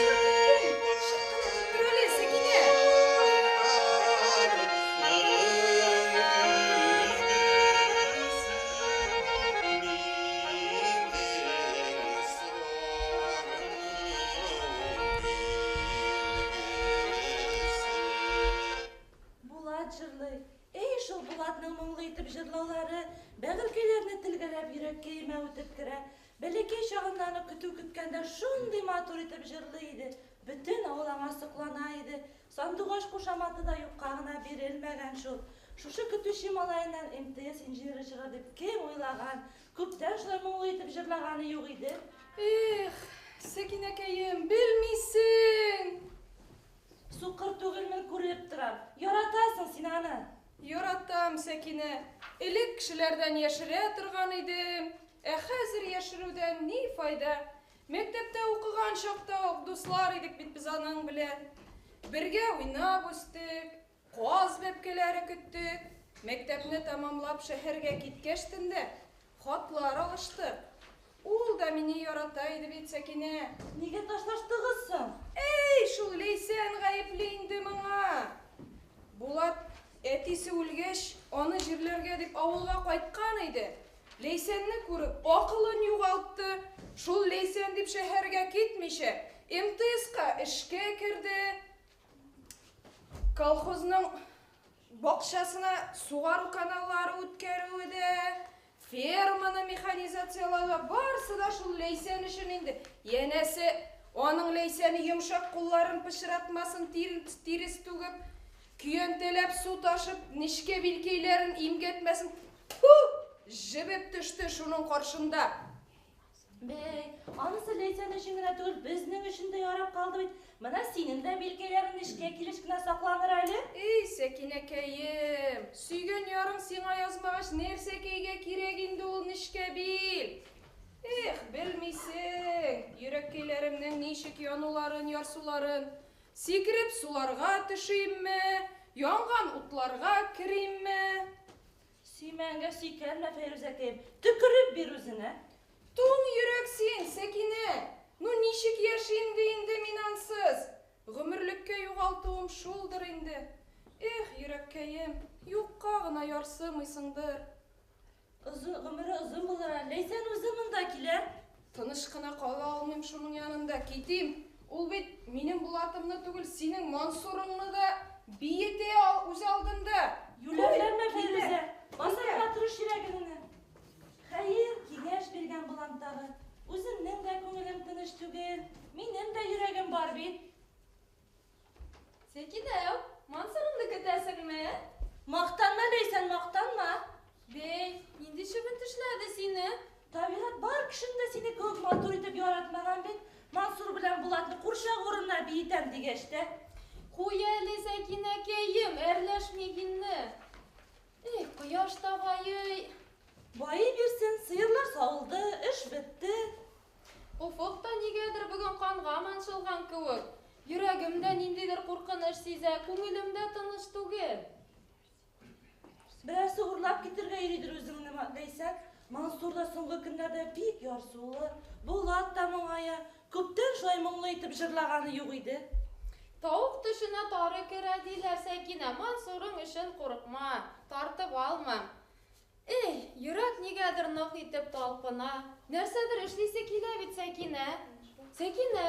Ташлап киттең? Чык кына тик тор әле, Сәкинә! Булат җырлый. Эй, шул Булатның моңлы итеп җырлаулары, бәгырькәйләрне телгәләп йөрәккәемә үтеп керә. Бәләкәй чагыннан ук көтү көткәндә шундый матур итеп җырлый иде. Бөтен авыл аңа соклана иде. Сандугач кушаматы да юкка гына бирелмәгән шул. Шушы көтүче малаеннан МТС инженеры чыгар дип кем уйлаган? Күптән шулай моңлы итеп җырлаганы юк иде. Эх, Сәкинәкәем, белмисең! Сукыр түгелмен, күреп торам. Яратасың син аны. Яратам, Сәкинә. Элек кешеләрдән яшерә торган идем. Ә хәзер яшерүдән ни файда? Мәктәптә укыган чакта ук дуслар идек бит без аның белән. Бергә уйнап үстек, каз бәбкәләре көттек. Мәктәпне тәмамлап шәһәргә киткәчтен дә хатлар алыштык. Ул да мине ярата иде бит, Сәкинә. Нигә ташлаштыгыз соң? Әй, шул Ләйсән гаепле инде моңа. Булат әтисе үлгәч, аны җирләргә дип авылга кайткан иде. Ләйсәнне күреп, акылын югалтты. Шул Ләйсән дип шәһәргә китмичә, МТСка эшкә керде. Колхозның бакчасына сугару каналлары үткәрүе дә, ферманы механизацияләү дә, барысы да шул Ләйсән өчен инде. Янәсе, аның Ләйсәне йомшак кулларын пычратмасын, тирес түгеп, көянтәләп су ташып, нечкә билкәйләрен имгәтмәсен. Фу! Җебеп төште шуның каршында. Бәй, анысы Ләйсән өчен генә түгел, безнең өчен дә ярап калды бит. Менә синең дә билкәйләрең нечкә килеш кенә сакланыр әле. Эй, Сәкинәкәем, сөйгән ярың сиңа язмагач, нәрсәкәйгә кирәк инде ул нечкә бил? Эх, белмисең, йөрәккәйләремнең ничек януларын, ярсуларын. Сикереп суларга төшимме, янган утларга керимме? Сөймәгәнгә сөйкәнмә, Фәйрүзәкәем, төкереп бир үзенә. Туң йөрәк син, Сәкинә! Ну ничек яшим ди инде мин ансыз? Гомерлеккә югалтуым шулдыр инде. Эх, йөрәккәем, юкка гына ярсымыйсыңдыр. Озын, гомере озын булыр әле. Ләйсән үзе монда килә. Тыныч кына кала алмыйм шуның янында. Китим. Ул бит минем Булатымны түгел, синең Мансурыңны да биетә үз алдында. Юләрләнмә, Килә. Фәйрүзә. Басарга тырыш йөрәгеңне. Хәер, киңәш биргән булам тагы. Үземнең дә күңелем тыныч түгел. Минем дә йөрәгем бар бит. Сәкинә, Мансурыңны көтәсеңме? Мактанма, Ләйсән, мактанма. Бәй, нинди чебен тешләде сине? Табигать бар кешене дә сине кебек матур итеп яратмаган бит. Мансур белән Булатны курчак урынына биетәм дигәч тә. Куй әле, Сәкинәкәем, әрләшмик инде. Эй, кояш та байый. Байый бирсен, сыерлар савылды, эш бетте. Офык та нигәдер бүген канга манчылган кебек. Йөрәгем дә ниндидер куркыныч сизә, күңелем дә тыныч түгел. Берәрсе урлап китергә йөридер үзеңне, Ләйсән. Мансур да соңгы көннәрдә бик ярсулы. Булат та моңая. Күптән шулай моңлы итеп җырлаганы юк иде. Тавык төшенә тары керә диләр, Сәкинә. Мансурың өчен курыкма, тартып алма. Эй, йөрәк нигәдер нык итеп талпына. Нәрсәдер эшлисе килә бит, Сәкинә. Сәкинә,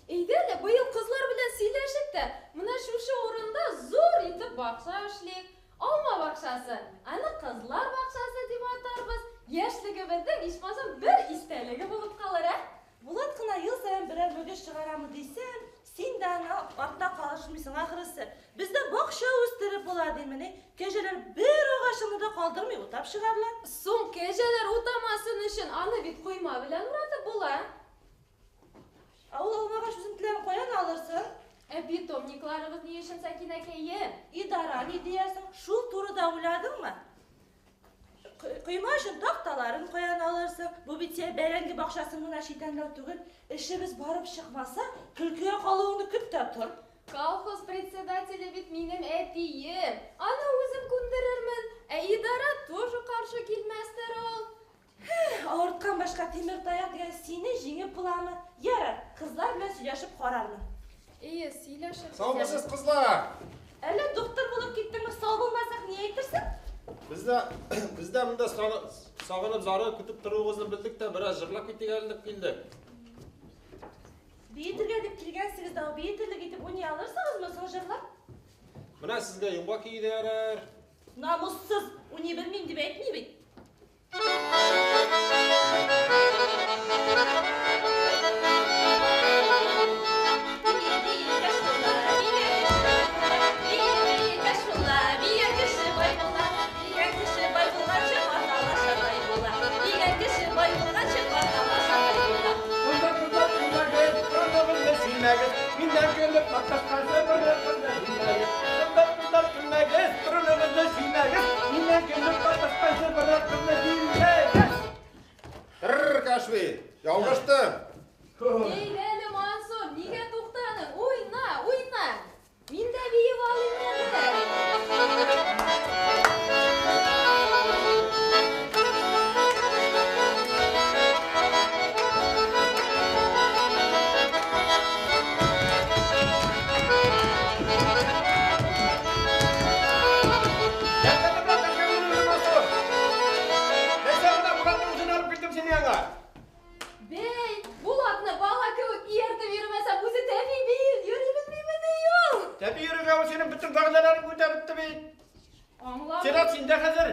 әйдә әле, быел кызлар белән сөйләшик тә, менә шушы урында зур итеп бакча эшлик. Алма бакчасы, аны кызлар бакчасы дип атарбыз. Яшьлегебезнең ичмасам бер истәлеге булып калыр, ә? Булат кына ел саен берәр мөгез чыгарамы дисәм, син дә аны артта калышмыйсың ахрысы. Бездә бакча үстереп була димени. Кәҗәләр бер агачыңны да калдырмый утап чыгарлар. Соң кәҗәләр утамасын өчен аны бит койма белән уратып була. Ә ул алмагач үсентеләрен каян алырсың? Ә питомникларыбыз ни өчен, Сәкинәкәем? Идара ни диясең? Шул турыда уйладыңмы? Койма өчен такталарын каян алырсың? Бу бит син бәрәңге бакчасын гына читәнләү түгел. Эшебез барып чыкмаса, көлкегә калуыңны көт тә тор. Колхоз председателе бит минем әтием. Аны үзем күндерермен. Ә идара тоже каршы килмәстер ул. Авырткан башка тимер таяк дигән сине җиңеп буламы? Ярар, кызлар белән сөйләшеп карармын. Ие, сөйләшеп. Саумысыз, кызлар! Әллә доктор булып киттеңме? Сау булмасак, ни әйтерсең? Без дә монда сагынып, зарыгып көтеп торуыгызны белдек тә, бераз җырлап китик әле дип килдек. Биетергә дип килгәнсегез дә, биетерлек итеп уйный алырсыгызмы соң җырлап? Менә сезгә йомгак кие дә ярар. Намуссыз, уйный белмим дип әйтми бит. Кашви, ялгыштың. Әйдә әле, Мансур, нигә туктадың? Уйна, уйна. Мин дә биеп алыйм әле. Бей, Булатны бала кебек ияртеп йөрмәсәм, үзе тәпи биеп йөри белмиме ул? Тәпи йөрергә ул синең бөтен вәгъдәләрен күтәрепте бит. Аңламыйм. Чират синдә хәзер.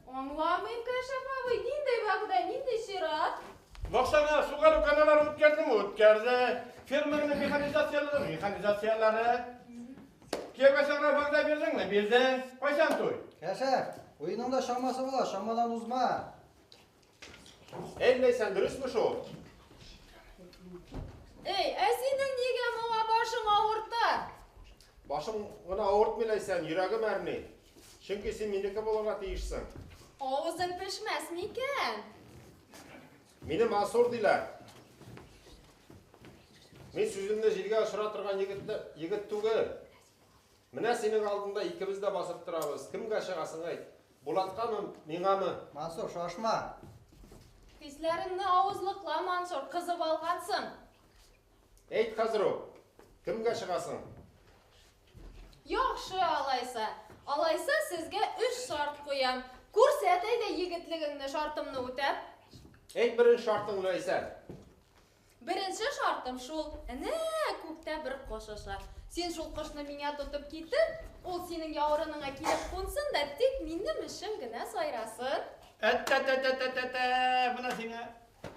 Аңламыйм, Кәшәф абый, нинди вәгъдә, нинди чират? Баксана, сугару каналларын үткәрдеме? Үткәрде. Фермерны механизацияләде, механизацияләде. Кияүгә чыгарга вәгъдә бирдеңме? Бирдең. Кайчан туй? Кәшәф, уенның да чамасы була, чамадан узма. Әй, Ләйсән, дөресме шул? Эй, ә синең нигә моңа башың авырта? Башым гына авыртмый, Ләйсән, йөрәгем әрни. Чөнки син минеке булырга тиешсең. Авызың пешмәс микән? Мине Мансур диләр. Мин сүземне җилгә очыра торган егет түгел. Менә синең алдында икебез дә басып торабыз. Кемгә чыгасың әйт? Булаткамы, миңамы? Мансур, шашма. Хисләреңне авызлыкла, Мансур, кызып алгансың. Әйт хәзер үк. Кемгә чыгасың? Яхшы, алайса. Алайса сезгә 3 шарт куям. Күрсәт әйдә егетлегеңне, шартымны үтәп. Әйт беренче шартыңны, Ләйсән. Беренче шартым шул. Әнә күктә бер кош оча. Син шул кошны миңа тотып китер, ул синең яурыныңа килеп кунсын да, тик минем өчен генә сайрасын. Әттә-тә-тә-тә-тә, менә сиңа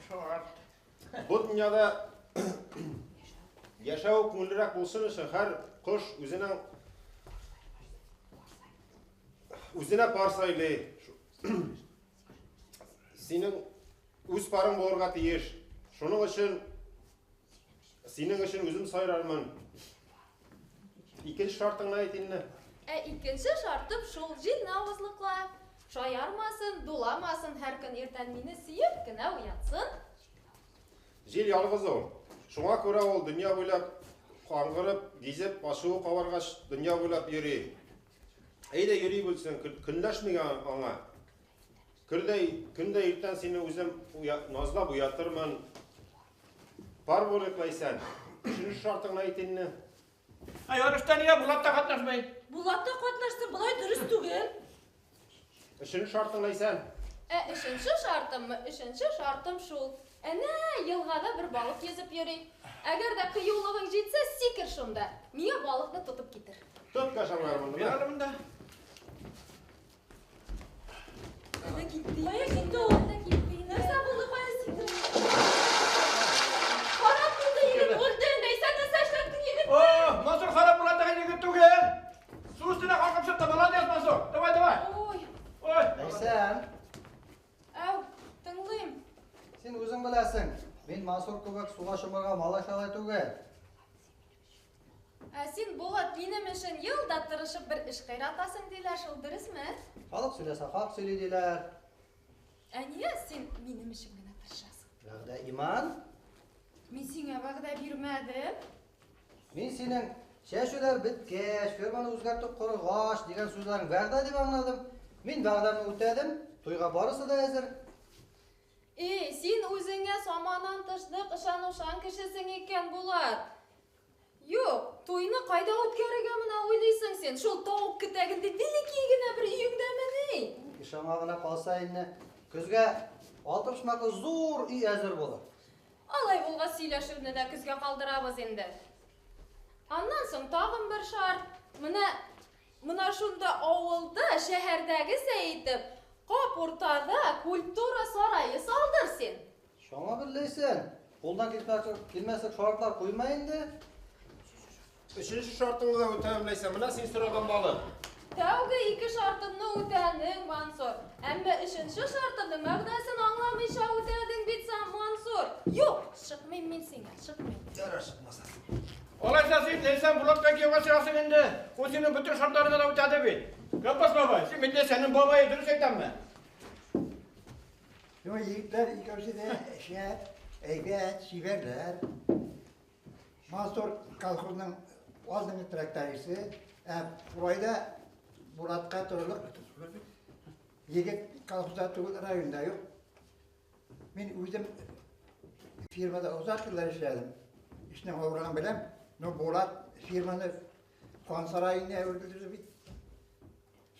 шарт. Бу дөньяда яшәү күңеллерәк булсын өчен һәр кош үзенә пар сайлый. Синең үз парың булырга тиеш. Шуның өчен синең өчен үзем сайрармын. Икенче шартыңны әйт инде. Ә икенче шартым шул: җилне авызлыкла. Шаярмасын, дуламасын, һәр көн иртән мине сөеп кенә уятсын. Җил ялгыз ул. Шуңа күрә ул дөнья буйлап каңгырып, гизеп, ачуы кабаргач дөнья буйлап йөри. Әйдә йөри белсен, көнләшмик аңа. Көндә иртән сине үзем назлап уятырмын. Пар булыйк, Ләйсән. Өченче шартыңны әйт инде. Ә ярышта нигә Булат та катнашмый? Булат та катнашсын, болай дөрес түгел. Өченче шартың, Ләйсән. Ә өченче шартыммы? Өченче шартым шул. Әнә елгада бер балык йөзеп йөри. Әгәр дә кыюлыгың җитсә, сикер шунда. Миңа балыкны тотып китер. Тот кашамлар монда. Бир әле монда. Әнә китте. Кая китте ул? Әнә китте. Нәрсә булды, кая сикерде? Харап булды егет, үлде. Ләйсән, нәрсә эшләттең егетне? О, Мансур харап була торган егет түгел. Су өстенә калкып чыкты. Молодец, Мансур. Давай, давай. Ой. Ой. Ләйсән. Әү, тыңлыйм. Син үзең беләсең, мин Мансур кебек суга чумырга малай шалай түгел. Ә син, Булат, минем өчен ел да тырышып бер эш кыйратасың диләр, шул дөресме? Халык сөйләсә, хак сөйли диләр. Ә нигә син минем өчен генә тырышасың? Вәгъдә иман. Мин сиңа вәгъдә бирмәдем. Мин синең чәчүләр беткәч, ферманы үзгәртеп коргач дигән сүзләрең вәгъдә дип аңладым. Мин вәгъдәмне үтәдем, туйга барысы да әзер. Эй, син үзеңә саманан тыш нык ышанучан кешесең икән, Булат. Юк, туйны кайда үткәрергә менә уйлыйсың син? Шул тавык кетәгендә бәләкәй генә бер өеңдәмени? Ышанга гына калса инде, көзгә алты почмаклы зур өй әзер булыр. Алай булгач сөйләшүне дә көзгә калдырабыз инде. Аннан соң тагын бер шарт. Менә шунда авылда, шәһәрдәгесә итеп, кап уртада культура сарае салдыр син. Шуңа берләйсең. Кулдан килмәслек шартлар куйма инде. Өченче шартыңны да үтәм, Ләйсән. Менә син сораган балык. Тәүге ике шартымны үтәдең, Мансур. Әмма өченче шартымның мәгънәсен аңламыйча үтәдең бит син, Мансур. Юк, чыкмыйм мин сиңа, чыкмыйм. Ярар, чыкмаса. Алайса син, Ләйсән, Булатка кияүгә чыгасың инде. Ул синең бөтен шартларыңны да үтәде бит. Габбас бабай, син бит Ләйсәннең бабае, дөрес әйтәмме? Юк, егетләр икәүсе дә шәп, әйбәт, чибәрләр. Мансур колхозның алдынгы трактористы, ә Фурайда Булатка торырлык егет колхозда түгел, районда юк. Мин үзем фирмада озак еллар эшләдем. Эшнең авырлыгын беләм, но Булат фирманы хан сараена әверелдерде бит.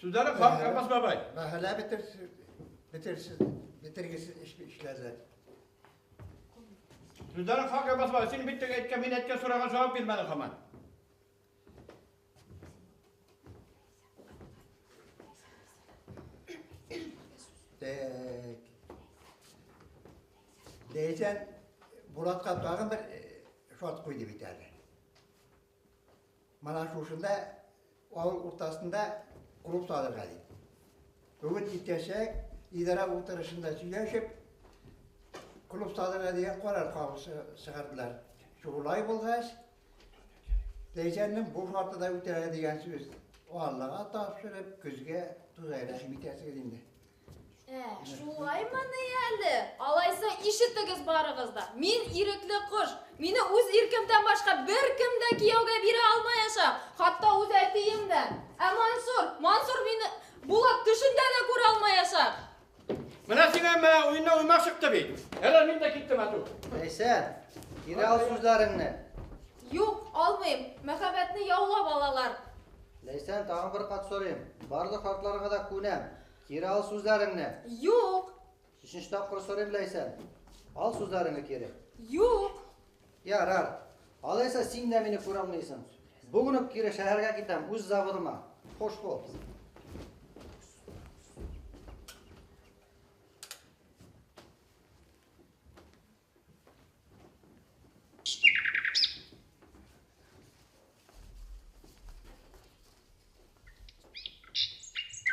Сүзләре хак, Габбас бабай. Мәхәллә бетергесез эш эшләде. Сүзләре хак, Габбас бабай. Син бит теге әйткән, мин әйткән сорауга җавап бирмәдең һаман. Так. Ләйсән Булатка тагын бер шарт куйды бит әле. Менә шушында авыл уртасында клуб салырга дип. Бүген итәчәк, идарә утырышында сөйләшеп, клуб салырга дигән карар кабул чыгардылар. Шулай булгач, Ләйсәннең бу шарты да үтәлә дигән сүз. Аллага тапшырып, көзгә туйга рәхим итәсегез инде. Шулаймыни әле? Алайса ишетегез барыгыз да. Мин ирекле кош. Мине үз иркемдән башка бер кем дә кияүгә бирә алмаячак. Хатта үз әтием дә. Ә Мансур, Мансур мине Булат төшендә дә күрә алмаячак. Менә сиңа менә уеннан уймак чыкты бит. Әле мин дә киттем ату. Ләйсән, кире ал сүзләреңне. Юк, алмыйм. Мәхәббәтне яулап алалар. Ләйсән, тагын бер кат сорыйм. Барлык шартларга да күнәм. Кире ал сүзләреңне. Юк. Өченче тапкыр сорыйм, Ләйсән. Ал сүзләреңне кире. Юк. Ярар. Алайса син дә мине күрә алмыйсың. Бүген үк кире шәһәргә китәм, үз заводыма. Хуш бул.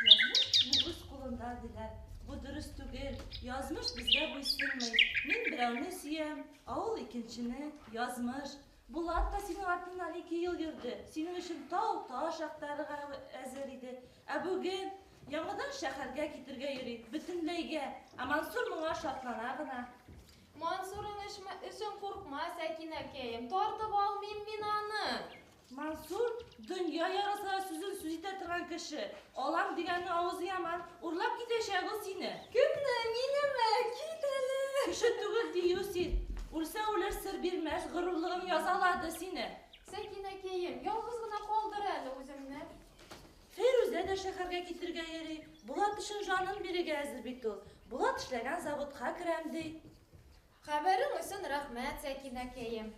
Язмыш үз кулында диләр. Бу дөрес түгел. Язмыш безгә буйсынмый. Мин берәүне сөям, ә ул икенчене. Язмыш. Булат та синең артыннан 2 ел йөрде. Синең өчен тау таш актарырга әзер иде. Ә бүген яңадан шәһәргә китергә йөри, бөтенләйгә. Ә Мансур моңа шатлана гына. Мансурың өчен куркма, Сәкинәкәем. Тартып алмыйм мин аны. Мансур дөнья яраса сүзен сүз итә торган кеше. Алам дигәнне авызы яман, урлап китәчәк ул сине. Кемне? Минеме? Кит әле. Кеше түгел дию син. Үлсә үлер, сер бирмәс, горурлыгың язалады сине. Сәкинәкәем, ялгыз гына калдыр әле үземне. Фирүзә дә шәһәргә китергә йөри. Булат өчен жанын бирергә әзер бит ул. Булат эшләгән заводка керәм ди. Хәбәрең өчен рәхмәт, Сәкинәкәем.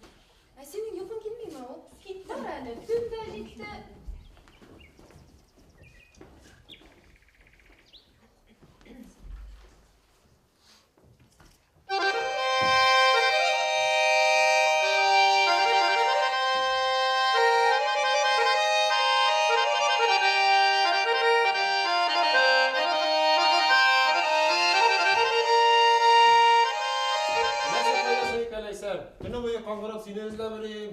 Ә синең йокың килмиме ул? Кит бар әле, төн дә җитте. Төне буе каңгырып сине эзләп йөрим.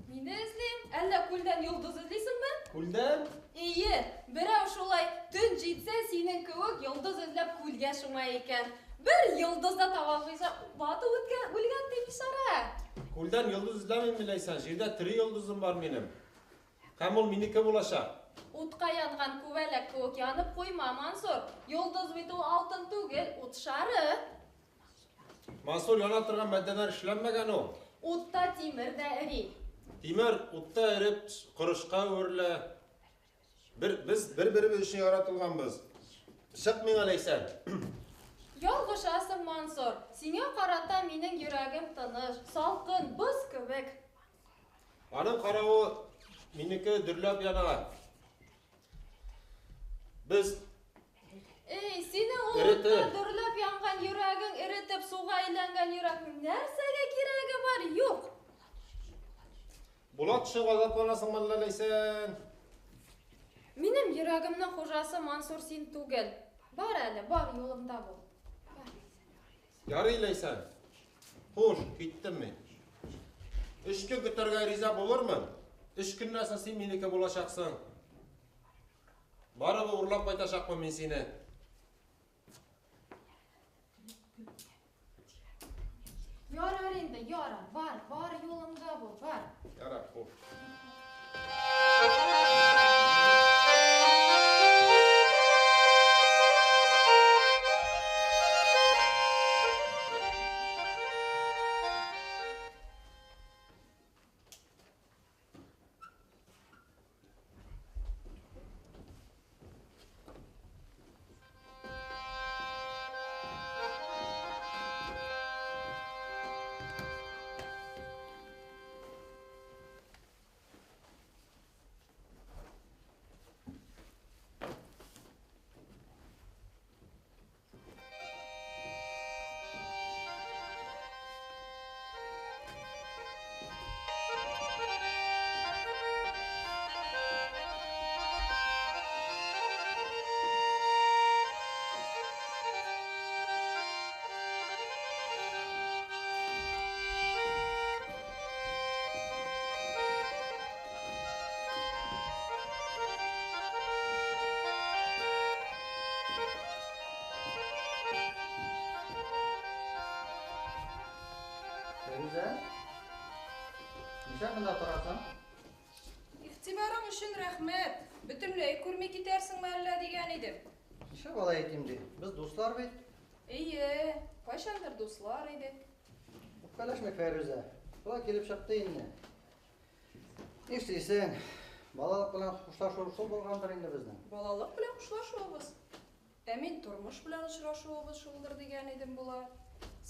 Мине эзлим? Әллә күлдән йолдыз эзлисеңме? Күлдән? Ие, берәү шулай төн җитсә синең кебек йолдыз эзләп күлгә чума икән. Бер йолдыз да таба алмыйча батып үткән, үлгән ди бичара. Күлдән йолдыз эзләмим мин, Ләйсән. Җирдә тере йолдызым бар минем. Һәм ул минеке булачак. Утка янган күбәләк кебек янып куйма, Мансур. Йолдыз бит ул алтын түгел, ут шары. Мансур яна торган матдәләр эшләнмәгән ул. Утта тимер дә эри. Тимер утта эреп корышка әверелә. Без бер-беребез өчен яратылганбыз. Чык миңа, Ләйсән. Ялгышасың, Мансур. Сиңа карата минең йөрәгем тыныч, салкын, боз кебек. Аның каравы минеке дөрләп яна. Без Эй, синең ул утта дөрләп янган йөрәгең эретеп суга әйләнгән йөрәкнең нәрсәгә кирәге бар? Юк. Булат чыгып азапланасың мәллә, Ләйсән? Минем йөрәгемнең хуҗасы Мансур син түгел. Бар әле, бар, юлыңда бул. Бар. Ярый, Ләйсән. Хуш, киттем мин. 3 көн көтәргә риза булырмын. 3 көннән соң син минеке булачаксың. Барыбер урлап кайтачакмын мин сине. Ярар инде, ярар. Бар, бар юлыңда бул, бар. Ярар, хуш. Нишләп монда торасың? Игътибарың өчен рәхмәт. Бөтенләй күрми китәрсеңме әллә дигән идем. Нишләп алай әйтим ди? Без дуслар бит. Әйе, кайчандыр дуслар идек. Үпкәләшмик, Фәйрүзә. Шулай килеп чыкты инде. Нишлисең? Балалык белән хушлашу шул булгандыр инде безнең. Балалык белән хушлашуыбыз. Ә мин тормыш белән очрашуыбыз шулдыр дигән идем, Булат.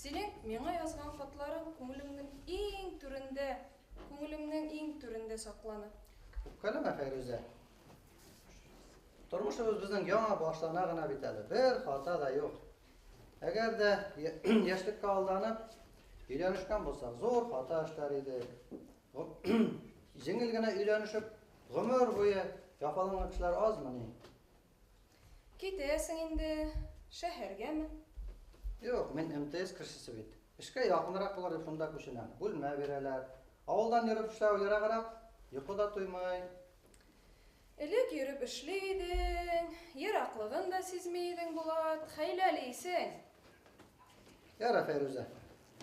Синең миңа язган хатларың күңелемнең иң түрендә, күңелемнең иң түрендә саклана. Үпкәләмә, Фәйрүзә. Тормышыбыз безнең яңа башлана гына бит әле. Бер хата да юк. Әгәр дә яшьлеккә алданып, өйләнешкән булсак, зур хата эшләр идек. Җиңел генә өйләнешеп, гомер буе яфаланган кешеләр азмыни? Китәсең инде шәһәргәме? Юк, мин МТС кешесе бит. Эшкә якынрак булыр дип шунда күченәм. Бүлмә бирәләр. Авылдан йөреп эшләү ераграк, йокы да туймый. Элек йөреп эшли идең, ераклыгын да сизми идең, Булат, хәйләлисең. Яра, Фәйрүзә.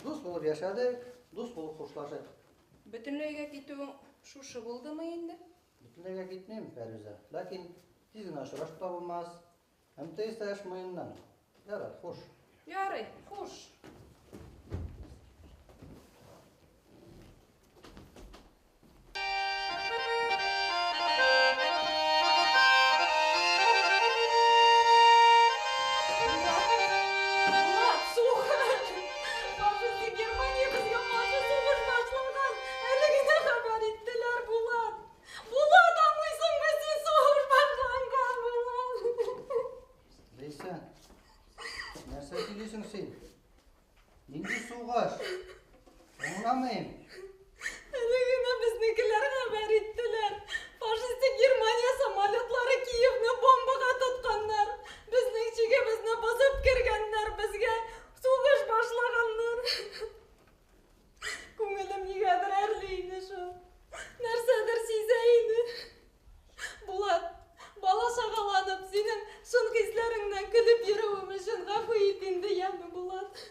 Дус булып яшәдек, дус булып хушлашыйк. Бөтенләйгә китүең шушы булдымы инде? Бөтенләйгә китмим, Фәйрүзә. Ләкин тиз генә очрашып та булмас. МТС-та эш муеннан. Ярар, хуш. Ярый, хуш. Булат, сугыш! Фашистик Германия безгә каршы сугыш башлаган. Әле генә хәбәр иттеләр, Булат. Булат, аңлыйсыңмы син, сугыш башланган, Булат. Ләйсән, нәрсә сөйлисең син? Нинди сугыш? Аңламыйм. Әле генә безнекеләр хәбәр иттеләр. Фашистик Германия самолетлары Киевны бомбага тотканнар. Безнең чигебезне бозып кергәннәр, безгә сугыш башлаганнар. Күңелем нигәдер әрли иде шул. Нәрсәдер сизә иде. Булат, бала шагаланып, синең шын хисләреңнән көлеп йөрүем өчен гафу ит инде, яме, Булат.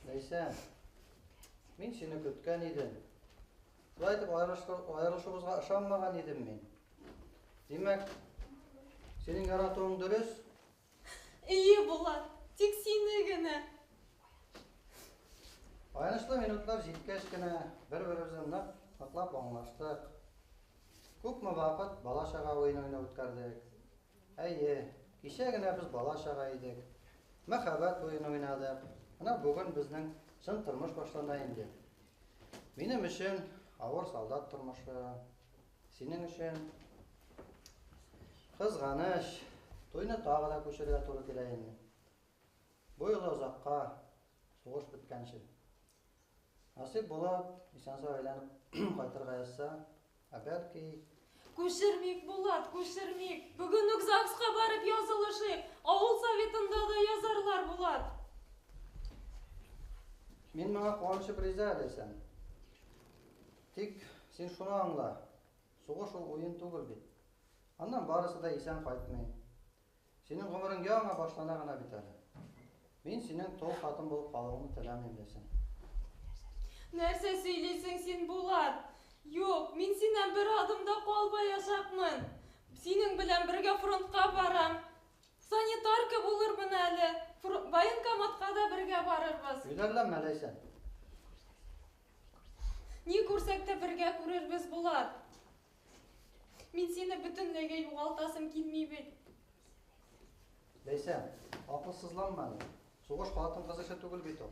Ләйсән, мин сине көткән идем. Шулай итеп аерылышуыбызга ышанмаган идем мин. Димәк, синең яратуың дөрес? Ие, Булат, тик сине генә. Аянычлы минутлар җиткәч кенә бер-беребезне нык, ныклап аңлаштык. Күпме вакыт бала-чага уен уйнап үткәрдек. Әйе, кичә генә без бала-чага идек. Мәхәббәт уены уйнадык. Менә бүген безнең чын тормыш башлана инде. Минем өчен авыр солдат тормышы, синең өчен кызганыч. Туйны тагы да күчерергә туры килә инде. Бу юлы озакка, сугыш беткәнче. Насыйп булып, исән-сау әйләнеп кайтырга язса, ә бәлки... Күчермик, Булат, күчермик. Бүген үк ЗАГСка барып язылышыйк. Авыл советында да язарлар, Булат. Мин моңа куанычып риза, Ләйсән. Тик син шуны аңла, сугыш ул уен түгел бит. Аннан барысы да исән кайтмый. Синең гомерең яңа башлана гына бит әле. Мин синең тол хатын булып калуыңны теләмим, Ләйсән. Нәрсә сөйлисең син, Булат? Юк, мин синнән бер адым да калмаячакмын. Синең белән бергә фронтка барам. Санитарка булырмын әле. Военкоматка да бергә барырбыз. Юләрләнмә, Ләйсән. Ни күрсәк тә бергә күрербез, Булат. Мин сине бөтенләйгә югалтасым килми бит. Ләйсән, акылсызланма әле. Сугыш хатын-кыз эше түгел бит ул.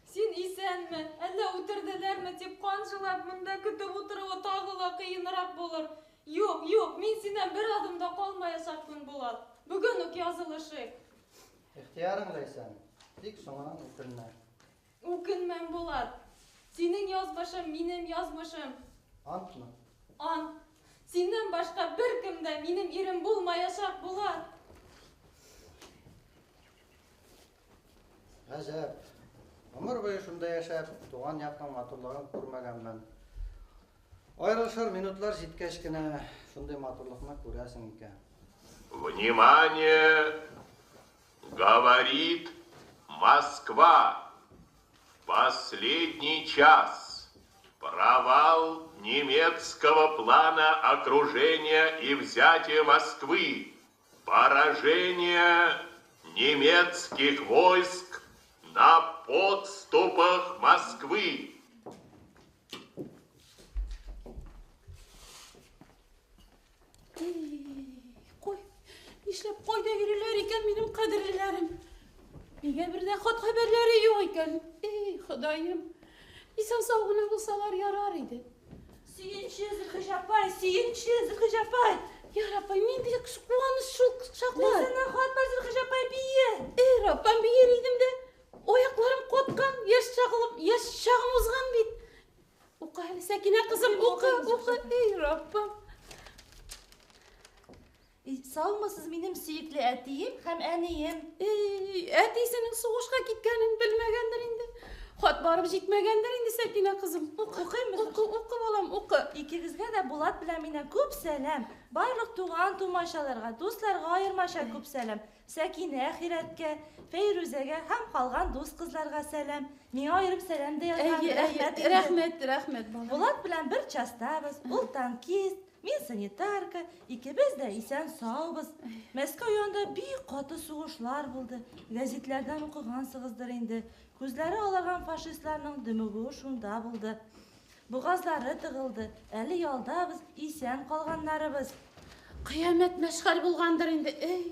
Син исәнме, әллә үтерделәрме дип кан жылап монда көтеп утыруы тагы ла кыенрак булыр. Юк, юк, мин синнән бер адым да калмаячакмын, Булат. Бүген үк язылышыйк. Ихтыярың, Ләйсән. Тик соңыннан үкенмә. Үкенмәм, Булат. Синең язмышым, минем язмышым. Антмы? Ант. Синнән башка беркем дә минем ирем булмаячак, Булат. Гаҗәп. Гомер буе шунда яшәп, туган якның матурлыгын күрмәгәнмен. Аерылышыр минутлар җиткәч кенә шундый матурлыкны күрәсең икән. Внимание! Говорит Москва. Последний час. Провал немецкого плана окружения и взятия Москвы. Поражение немецких войск на подступах Москвы. Кой, нишләп кайда йөриләр икән минем кадерлеләрем? Нигә бер дә хат хәбәрләре юк икән? Эй, Ходаем, исән сау гына булсалар ярар иде. Сөенче, Зөлхиҗә апай, сөенче, Зөлхиҗә апай. Я Раббым, нинди куаныч шул чаклар. Ләйсәннән хат бар, Зөлхиҗә апай, бие. Эй, Раббым, биер идем дә. Аякларым каткан, яшь чагылып, яшь чагым узган бит. Укы әле, Сәкинә кызым, укы, укы. Эй, Раббым. Саумысыз, минем сөекле әтием һәм әнием. Эй, әтисенең сугышка киткәнен белмәгәндер инде. Хат барып җитмәгәндер инде, Сәкинә кызым. Укы, Укыйммы? Укы, укы, балам, укы. Икегезгә дә Булат белән миннән күп сәлам. Барлык туган тумачаларга, дусларга аермача күп сәлам. Сәкинә ахирәткә, Фәйрүзәгә һәм калган дус кызларга сәлам. Миңа аерым сәлам дә язган. Әйе, Рәхмәт әйе, инде. рәхмәт, рәхмәт, балам. Булат белән бер частабыз, ул танкист, мин санитарка, икебез дә исән саубыз. Мәскәү янында бик каты сугышлар булды. Гәзитләрдән укыгансыгыздыр инде. Күзләре аларган фашистларның дөмегүе шунда булды. Бугазлары тыгылды. Әле ялдабыз, исән калганнарыбыз. Кыямәт мәшхәр булгандыр инде. Эй,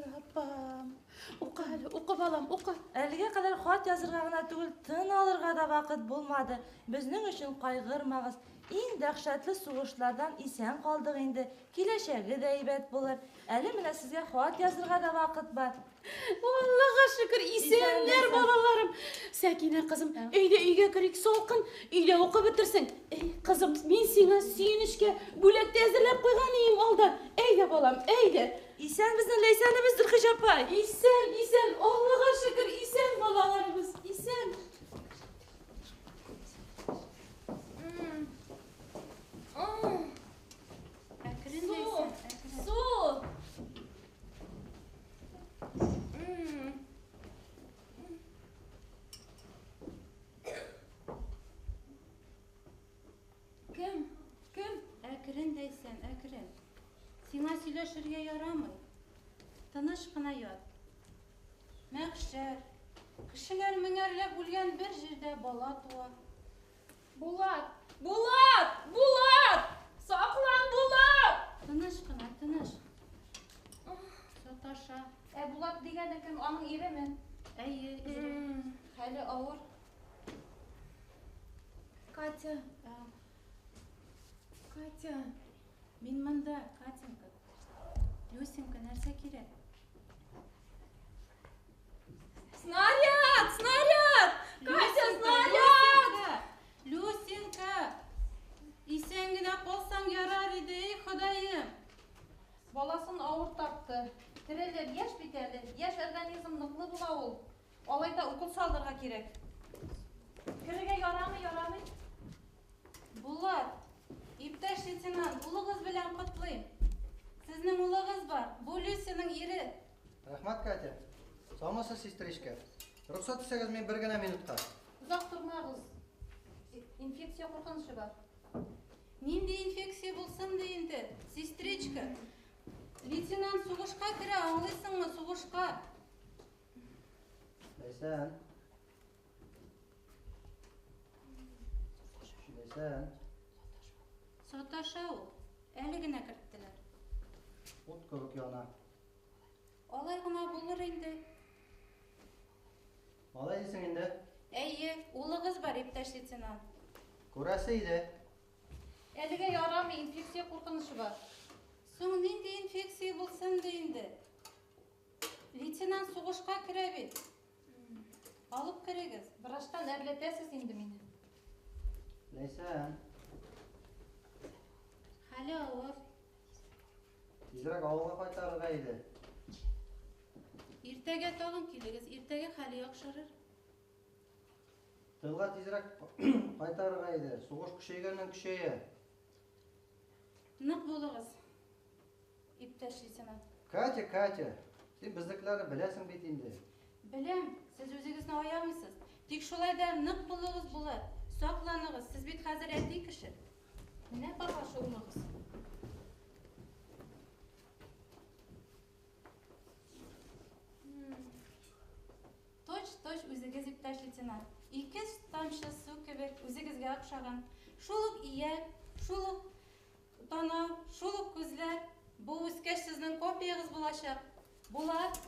Раббым. Укы әле, укы балам, укы. Әлегә кадәр хат язырга гына түгел, тын алырга да вакыт булмады. Безнең өчен кайгырмагыз. Иң дәһшәтле сугышлардан исән калдык инде. Киләчәге дә әйбәт булыр. Әле менә сезгә хат язырга да вакыт бар. Аллага шөкер, исәннәр Исән, балаларым. Сәкинә кызым, өйдә өйгә керик, салкын, өйдә укып бетерсең. Эй, кызым, мин сиңа сөенечкә бүләк тә әзерләп куйган идем алда. Әйдә, балам, әйдә. Исән безнең Ләйсәнебез, Зөлхиҗә апай. Исән, исән, Аллага шөкер, исән балаларыбыз, исән. Әкрен Су, Ләйсән, әкрен. су. Кем? Кем? Әкрен Ләйсән, әкрен. Сиңа сөйләшергә ярамый. Тыныч кына ят. Мәхшәр. Кешеләр меңәрләп үлгән бер җирдә бала туа. Булат! Булат! Булат! Саклан, Булат! Тыныч кына, тыныч. Саташа. Ә Булат дигәне кем? Аның иреме? Әйе, ире. Хәле авыр. Катя. Катя. Мин монда, Катенька. Люсенька, нәрсә кирәк? Снаряд! Снаряд! Катя, снаряд! Люсенька! Исән генә калсаң ярар иде, эй, Ходаем! Баласын авыр тапты. Терелер, яшь бит әле. Яшь организм ныклы була ул. Алай да укол салырга кирәк. Керергә ярамый, ярамый. Булат, иптәш лейтенант, улыгыз белән котлыйм. Сезнең улыгыз бар. Бу Люсяның ире. Рәхмәт, Катя. Саумысыз, сестричка. Рөхсәт итсәгез, мин бер генә минутка. Озак тормагыз. Инфекция куркынычы бар. Нинди инфекция булсын ди инде, сестричка. Лейтенант сугышка керә, аңлыйсыңмы, сугышка. Ләйсән. Ләйсән. Саташа ул. Әле генә керттеләр. Ут кебек яна. Алай гына булыр инде. Алай дисең инде. Әйе, улыгыз бар, иптәш лейтенант. Күрәсе иде. Әлегә ярамый, инфекция куркынычы бар. Соң нинди инфекция булсын ди инде? Лейтенант сугышка керә бит. Алып керегез. Врачтан әрләтәсез инде мине. Ләйсән. Хәле авыр. Тизрәк авылга кайтарырга иде. Иртәгә тагын килегез, иртәгә хәле яхшырыр. Тылга тизрәк кайтарырга иде. Сугыш көчәйгәннән көчәя. Нык булыгыз, иптәш лейтенант. Катя, Катя, син безнекеләрне беләсең бит инде. Беләм, сез үзегезне аямыйсыз. Тик шулай да нык булыгыз, Булат. Сакланыгыз, сез бит хәзер әти кеше. Менә папаша улыгыз. Точ-точ үзегез, иптәш лейтенант. Ике тамчы су кебек үзегезгә охшаган. Шул ук ияк, шул ук танау, шул ук күзләр. Бу үскәч сезнең копиягыз булачак. Булат,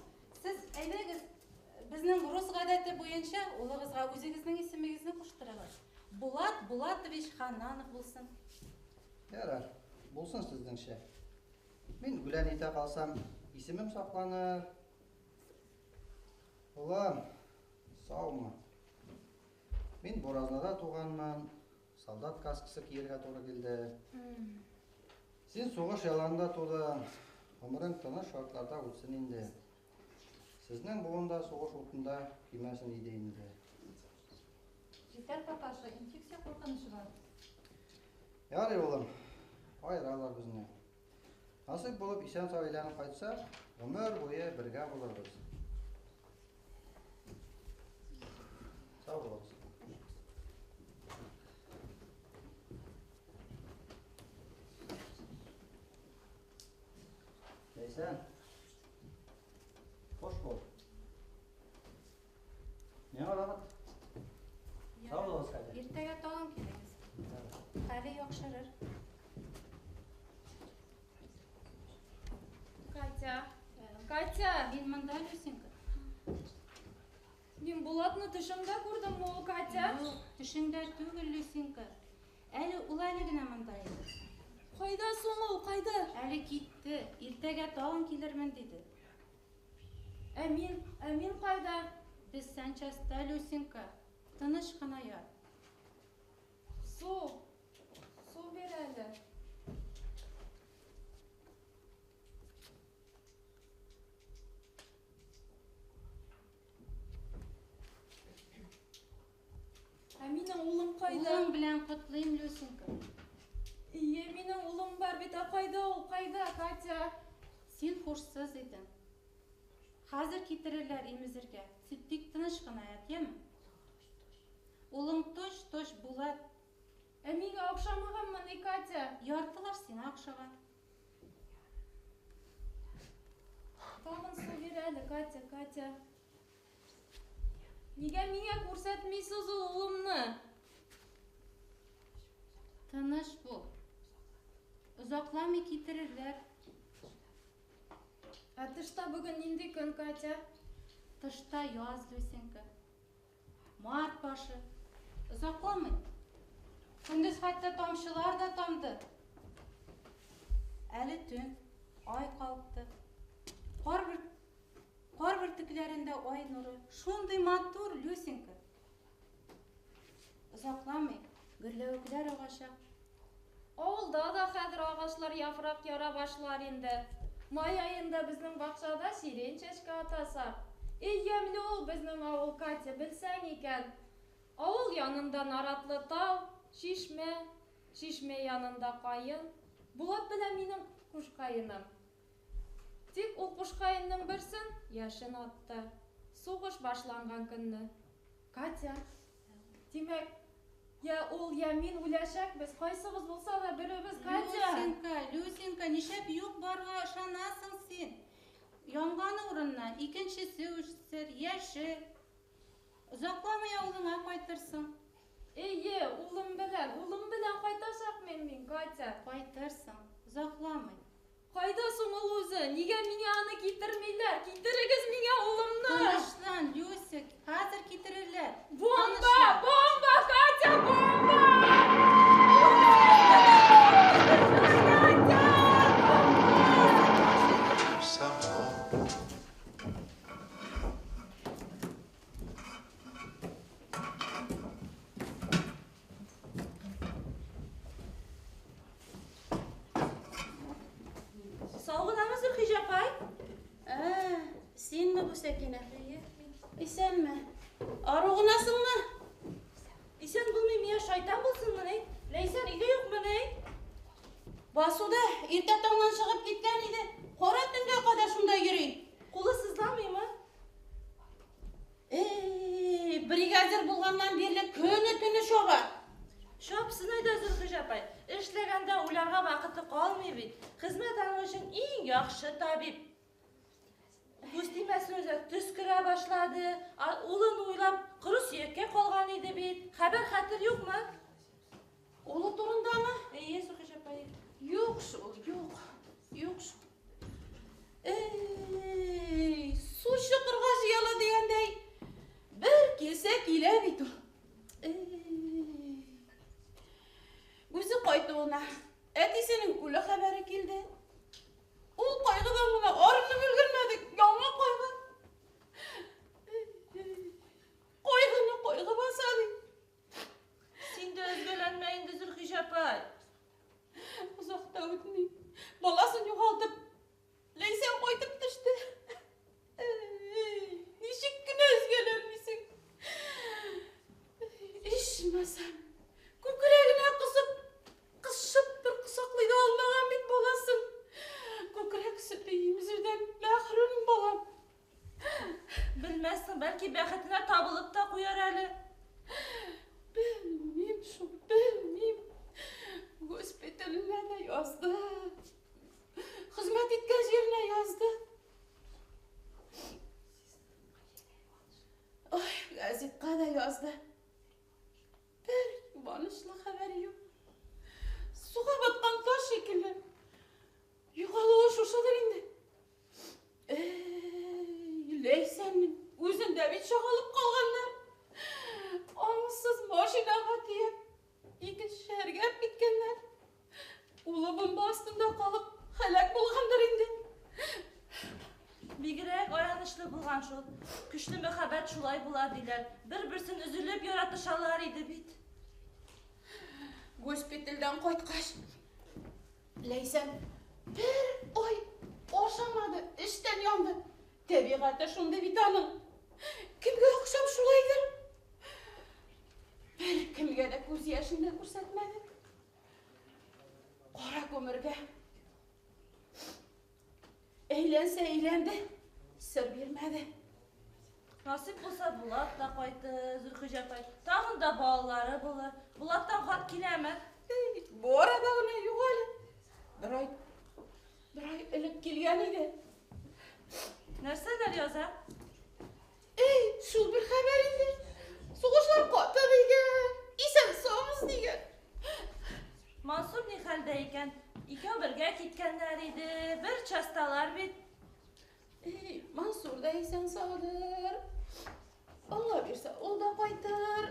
сез әйдәгез, безнең рус гадәте буенча улыгызга үзегезнең исемегезне куштырыгыз. Булат Булатович Хананов булсын. Ярар, булсын сезнеңчә. Мин үлән итә калсам, исемем сакланыр. Улым, саумы? Мин Буразнада туганмын, солдат каскасы киергә туры килде. Син сугыш яланында тудың, гомерең тыныч шартларда үтсен инде. Сезнең буын да сугыш утында көймәсен иде инде. Җитәр, папаша, инфекция куркынычы бар. Ярый, улым, аералар безне. Насыйп булып исән-сау әйләнеп кайтсак, гомер буе бергә булырбыз. Сау булыгыз. Ләйсән, хуш бул. Миңа вакыт. Сау булыгыз, Катя. Иртәгә тагын килегез. Хәле яхшырыр. Катя, Катя! Мин монда, Люсенька. Мин Булатны төшемдә күрдем, ул, Катя. Юк, төшеңдә түгел, Люсенька. Әле ул әле генә монда иде. Кайда соң ул, кайда? Әле китте, иртәгә тагын килермен диде. Ә мин кайда? Без санчастьта, Люсенька. Тыныч кына ят. Су, су бир әле. Ә минең улым кайда? Улың белән котлыйм, Люсенька. Ие, минең улым бар бит, ә кайда ул, кайда, Катя? Син хушсыз идең. Хәзер китерерләр имезергә. Син тик тыныч кына ят, яме? Улың точ-точ Булат. Ә миңа охшамаганмыни, Катя? Яртылаш сиңа охшаган. Тагын су бир әле, Катя, Катя. Нигә миңа күрсәтмисез ул улымны? Тыныч бул. Озакламый китерерләр. Ә тышта бүген нинди көн, Катя? Тышта яз, Люсенька. Март башы. Озакламый. Көндез хәтта тамчылар да тамды. Әле төн, ай калыкты. Кар бер кар бөртекләрендә ай нуры. Шундый матур, Люсенька. Озакламый гөрләвекләр агачак. Авылда да хәзер агачлар яфрак яра башлар инде. Май аенда безнең бакчада сирень чәчкә атасак. Эй, ямьле ул безнең авыл, Катя, белсәң икән. Авыл янында наратлы тау, чишмә, чишмә янында каен. Булат белән минем куш каеным. Тик ул куш каенның берсен яшен атты. Сугыш башланган көнне. Катя, димәк, я ул, я мин үләчәкбез. Кайсыбыз булса да беребез, Катя. Люсенька, Люсенька, нишләп юк барга ышанасың син? Янган урыннан икенчесе үсер, яшер. Озакламый авылыңа кайтырсың. Әйе, улым белән, улым белән кайтачакмын мин, Катя. Кайтырсың, озакламый. Кайда соң ул үзе? Нигә миңа аны китермиләр? Китерегез миңа улымны! Тынычлан, Люся, хәзер китерерләр. Бомба! Тынычлан. Бомба, Катя, бомба! Само. Сау гынамы, Зөлхиҗә апай? Ә, синме бу, Сәкинә? Исәнме? Ару гынасыңмы? Исән булмый, миңа шайтан булсынмыни? Ләйсән өйдә юкмыни? Басуда иртә таңнан чыгып киткән иде. Кара төнгә кадәр шунда йөри. Кулы сызламыймы? Эй, бригадир булганнан бирле көне-төне чаба. Чапсын әйдә, Зөлхиҗә апай. Эшләгәндә уйларга вакыты калмый бит. Хезмәт аның өчен иң яхшы табиб. Күз тимәсен үзе, төс керә башлады. Улын уйлап, коры сөяккә калган иде бит. Хәбәр хәтер юкмы? Улы турындамы? Әйе, Зөлхиҗә апай. Юк шул, юк. Юк шул. Эй, су чокырга җыела дигәндәй, бер килсә килә бит ул. Эй. Үзе кайтуына әтисенең үле хәбәре килде. Ул кайгыдан гына арынып өлгермәдек, яңа кайгы. Кайгыны кайгы баса ди. Син дә өзгәләнмә инде, Зөлхиҗә апай. Озак та үтми, баласын югалтып, Ләйсән кайтып төште. Эй, ничек кенә өзгәләнмисең? Ичмасам, күкрәгенә кысып, кысып бер кочаклый да алмаган бит баласын. Күкрәк сөте имезүдән мәхрүм балам. Белмәссең, бәлки бәхетенә табылып та куяр әле. Белмим шул, белмим. Госпиталенә дә язды. Хезмәт иткән җиренә язды. Ой, газетка да язды. Бер юанычлы хәбәр юк. Суга баткан таш шикелле. Югалуы шушыдыр инде. Эй, Ләйсәннең үзен дә бит чагылып калганнар. Аңсыз машинага төяп, икенче шәһәргә алып киткәннәр. Улы бомба астында калып, һәлак булгандыр инде. Бигрәк аянычлы булган шул. Көчле мәхәббәт шулай була диләр. Бер-берсен өзелеп яратышалар иде бит. Госпитальдән кайткач, Ләйсән бер ай ашамады, эчтән янды. Табигате шундый бит аның. Кемгә охшап шулайдыр? Бер кемгә дә күз яшен дә күрсәтмәде. Кара күмергә әйләнсә әйләнде, сер бирмәде. Насыйп булса, Булат та кайтыр, Зөлхиҗә апай. Тагын да балалары булыр. Булаттан хат киләме? Эй, бу арада гына юк әле. Бер ай элек килгән иде. Нәрсәләр яза? Эй, шул бер хәбәр инде. икән? Икәү бергә киткәннәр иде, бер часталар бит. Эй, Мансур да исән саудыр. Алла бирсә, ул да кайтыр.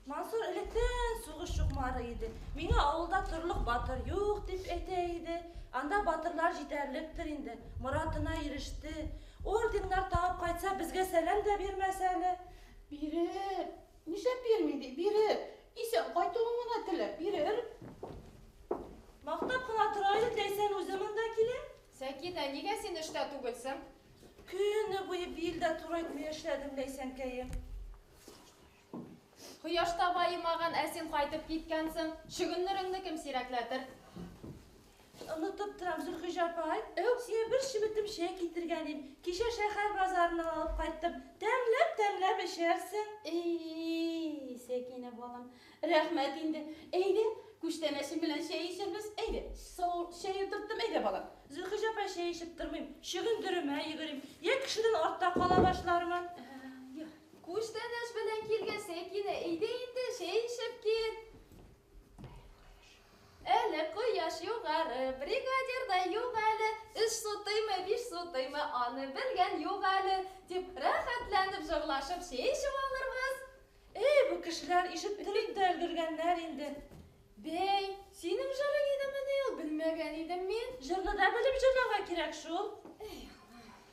Мансур электән сугыш чукмары иде. Миңа авылда торлык батыр юк дип әйтә иде. Анда батырлар җитәрлектер инде. Моратына иреште. Орденнар тагып кайтса, безгә сәлам дә бирмәс әле. Бирер. Нишләп бирми ди? Бирер. Исән кайтуын гына теләп бирер. Мактап кына тора иде, Ләйсән үзе монда килә. Сәкинә, нигә син эштә түгелсең? Көне буе бил дә турайтмый эшләдем, Ләйсәнкәем. Кояшта баемаган, ә син кайтып киткәнсең. Чөгендереңне кем сирәкләтер? Онытып торам, Зөлхиҗә апай. Сиңа бер чеметем чәй китергән идем. Кичә шәһәр базарыннан алып кайттым. Тәмләп-тәмләп эчәрсең. Эй, Сәкинә балам, рәхмәт инде. Әйдә, күчтәнәчем белән чәй эчербез. Әйдә, чәй утырттым, әйдә, балам. Зөлхиҗә апай, чәй эчеп тормыйм. Чөгендеремә йөгерим. Я кешедән артта кала башлармын. Күчтәнәч белән килгән Сәкинә, әйдә инде, чәй эчеп кит. Әле кояш югары, бригадир да юк әле, өч сутыймы, биш сутыймы, аны белгән юк әле, дип рәхәтләнеп җырлашып чәй эчеп алырбыз. Эй, бу кешеләр ишеттереп тә өлгергәннәр инде. Бәй, синең җырың идемени ул, белмәгән идем мин. Җырны да белеп җырларга кирәк шул.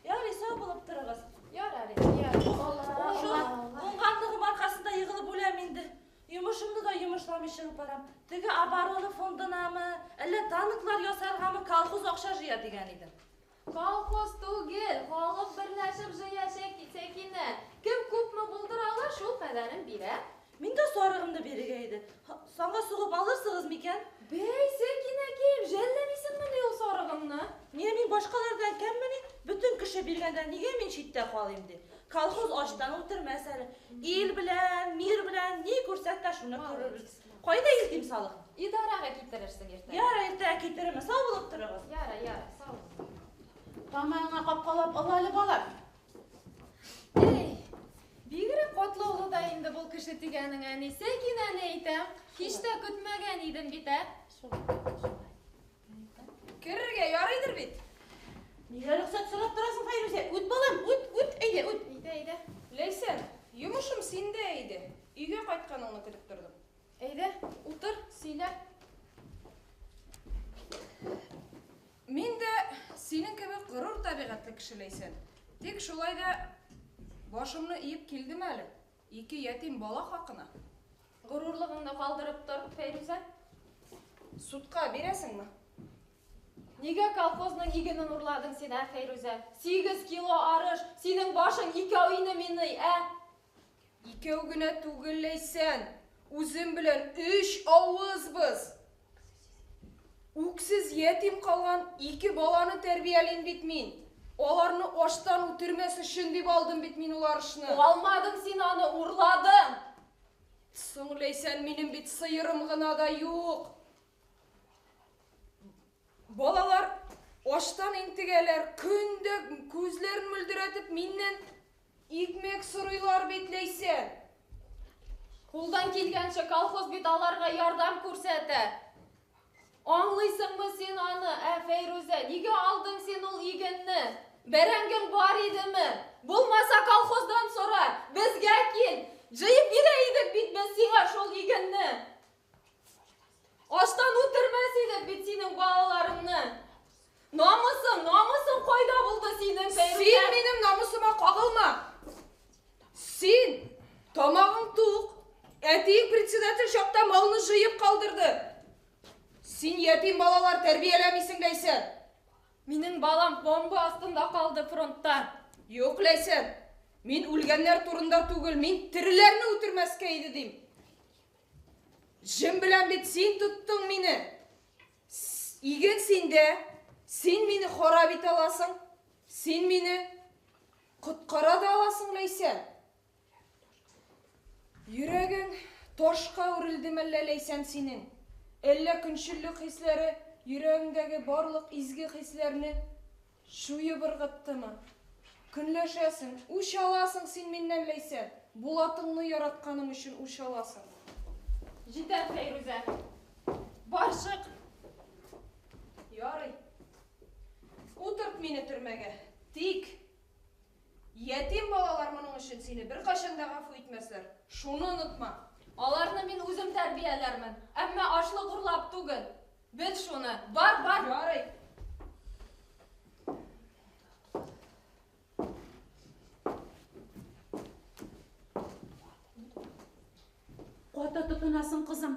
Ярый, сау булып торыгыз. Ярар инде, ярар. Шул уңганлыгым аркасында егылып үләм инде. Йомышымны да йомышламый чыгып барам. Теге оборона фондынамы, әллә танклар ясаргамы колхоз акча җыя дигән идем. Колхоз түгел, халык берләшеп җыя Сәкинә. Кем күпме булдыра ала, шул кадәрен бирә. Мин дә сарыгымны бирергә иде. Санга сугып алырсыгыз микән? Бәй, Сәкинәкәем, жәлләмисеңмени ул сарыгыңны? Нигә мин башкалардан кәммени? Бөтен кеше биргәндә нигә мин читтә калыйм ди. Колхоз ачтан үтермәс әле. Ил белән, мир белән ни күрсәк тә шуны күрербез. Кайда илтим салык? Идарәгә китерерсең иртәгә. Ярар, иртәгә китерермен. Сау булып торыгыз. Ярар, ярар, сау бул. Тамагыңа капкалап ал әле, балам. Эй, бигрәк катлаулы да инде бу кеше дигәнең, әни. Сәкинәне әйтәм. Һич тә көтмәгән идем бит, ә? Керергә ярыйдыр бит. Нигә рөхсәт сорап торасың, Фәйрүзә? Үт, балам, үт, үт, әйдә, үт. Әйдә, әйдә. Ләйсән, йомышым синдә иде. Өйгә кайтканыңны көтеп тордым. Әйдә, утыр, сөйлә. Мин дә синең кебек горур табигатьле кеше, Ләйсән. Тик шулай да башымны иеп килдем әле. Ике ятим бала хакына. Горурлыгыңны калдырып тор, Фәйрүзә. Судка бирәсеңме? Нигә колхозның игенен урладың син, ә, Фәйрүзә? 8 кило арыш, синең башың икәү ине мени, ә? Икәү генә түгел, Ләйсән. Үзем белән 3 авызбыз. Үксез ятим калган 2 баланы тәрбиялим бит мин. Аларны аштан үтермәс өчен дип алдым бит мин ул арышны. Алмадың син аны, урладың. Соң, Ләйсән, минем бит сыерым гына да юк. Балалар аштан интегәләр, көндә күзләрен мөлдерәтеп миннән икмәк сорыйлар бит, Ләйсән. Кулдан килгәнчә колхоз бит аларга ярдәм күрсәтә. Аңлыйсыңмы син аны, ә, Фәйрүзә? Нигә алдың син ул игенне? Бәрәңгең бар идеме? Булмаса колхоздан сора, безгә кил. Җыеп бирә идек бит без сиңа шул игенне. Аштан үтермәс идек бит синең балаларыңны. Намусың, намусың кайда булды синең, Фәйрүзә? Син минем намусыма кагылма. Син тамагың тук. Әтиең председатель чакта малны җыеп калдырды. Син ятим балалар тәрбияләмисең, Ләйсән. Минем балам бомба астында калды фронтта. Юк, Ләйсән. Мин үлгәннәр турында түгел, мин тереләрне үтермәскә иде дим. Җем белән бит син тоттың мине. Иген синдә, син мине харап итә аласың, син мине коткара да аласың, Ләйсән. Йөрәгең ташка үрелде мәллә, Ләйсән, синең? Әллә көнчеллек хисләре йөрәгеңдәге барлык изге хисләрне чуеп ыргыттымы? Көнләшәсең, үч аласың син миннән, Ләйсән. Булатыңны яратканым өчен үч аласың. Җитәр, Фәйрүзә. Бар чык. Ярый. Утырт мине төрмәгә. Тик ятим балалар моның өчен сине беркайчан да гафу итмәсләр. Шуны онытма. Аларны мин үзем тәрбияләрмен. Әмма ашлык урлап түгел. Бел шуны. Бар, бар. Ярый. Каты тотынасың, кызым.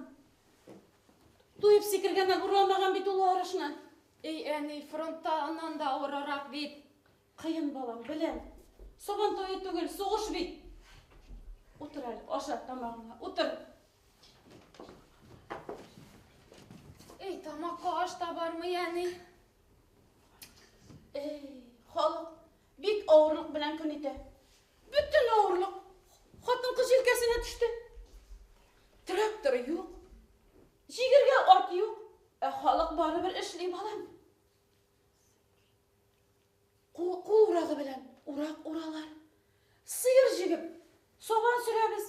Туеп сикергәннән урламаган бит ул арышны. Эй, әни, фронтта аннан да авыррак бит. Кыен, балам, беләм. Сабан туе түгел, сугыш бит. Утыр әле, аша тамагыңа, утыр. Эй, тамакка аш та бармый, әни. Эй, халык бик авырлык белән көн итә. Бөтен авырлык хатын-кыз җилкәсенә төште. Трактор юк, җигергә ат юк, ә халык барыбер эшли, балам. Кул, кул урагы белән урак уралар. Сыер җигеп, сабан сөрәбез.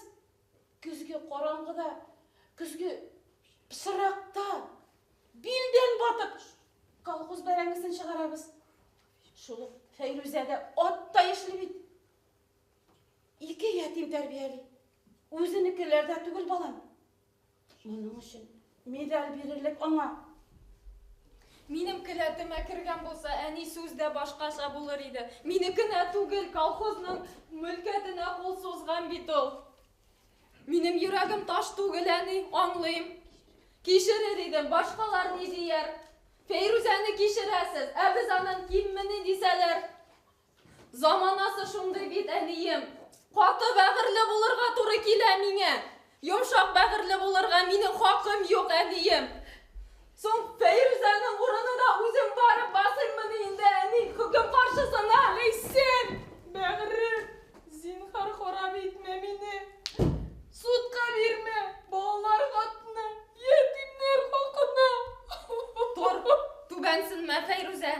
Көзге караңгыда, көзге пычракта, билдән батып, колхоз бәрәңгесен чыгарабыз. Шул ук Фәйрүзә дә атта эшли бит. Ике ятим тәрбияли. Үзенекеләр дә түгел, балам. Моның өчен медаль бирерлек аңа. Минем келәтемә кергән булса, әни сүз дә башкача булыр иде. Минекенә түгел, колхозның мөлкәтенә кул сузган бит ул. Минем йөрәгем таш түгел, әни, аңлыйм. Кичерер идем, башкалар ни дияр? Фәйрүзәне кичерәсез, ә без аннан киммени дисәләр. Заманасы шундый бит, әнием. Каты бәгырьле булырга туры килә миңа. Йомшак бәгырьле булырга минем хакым юк, әнием. Соң Фәйрүзәнең урынына үзем барып басыйммыни инде, әни, хөкем каршысына? Ләйсән, бәгырем, зинһар харап итмә мине. Судка бирмә, балалар хатыны, ятимнәр хакына. Тор, түбәнсенмә, Фәйрүзә.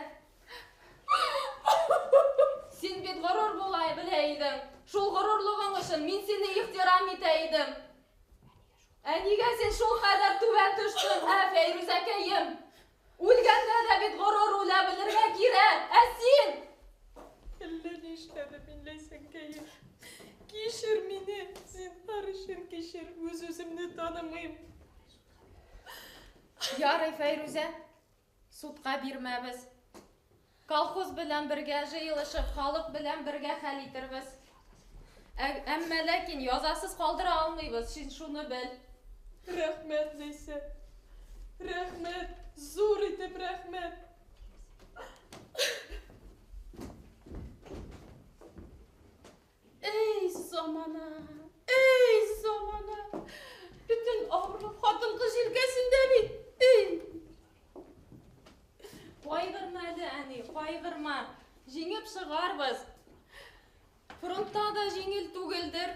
Син бит горур була белә идең. Шул горурлыгың өчен мин сине ихтирам итә идем. Ә нигә син шул кадәр түбән төштең, ә, Фәйрүзәкәем? Үлгәндә дә бит горур үлә белергә кирәк. Ә син? Әллә ни эшләдем мин, Ләйсәнкәем. Кичер мине, зинһар өчен кичер, үз-үземне танымыйм. Ярый, Фәйрүзә, судка бирмәбез. Колхоз белән бергә җыелышып, халык белән бергә хәл итербез. Әмма ләкин язасыз калдыра алмыйбыз, син шуны бел. Рәхмәт, Ләйсән. Рәхмәт, зур итеп рәхмәт. Эй, замана, эй, замана. Бөтен авырлык хатын-кыз җилкәсендә бит. Эй. Кайгырма әле, әни, кайгырма. Җиңеп чыгарбыз. Фронтта да җиңел түгелдер.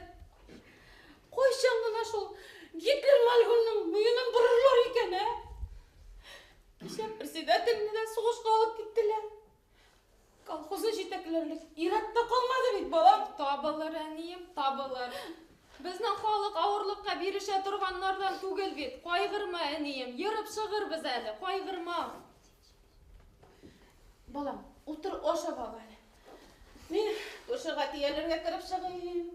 Кайчан гына шул Гитлер мәлгунның муенын борырлар икән, ә? Кичә председательне дә сугышка алып киттеләр. Колхозны җитәкләрлек ир-ат та калмады бит, балам. Табылыр, әнием, табылыр. Безнең халык авырлыкка бирешә торганнардан түгел бит. Кайгырма, әнием, ерып чыгырбыз әле, кайгырма. Балам, утыр, ашап ал әле. Мин күршегә тияләргә кереп чыгыйм.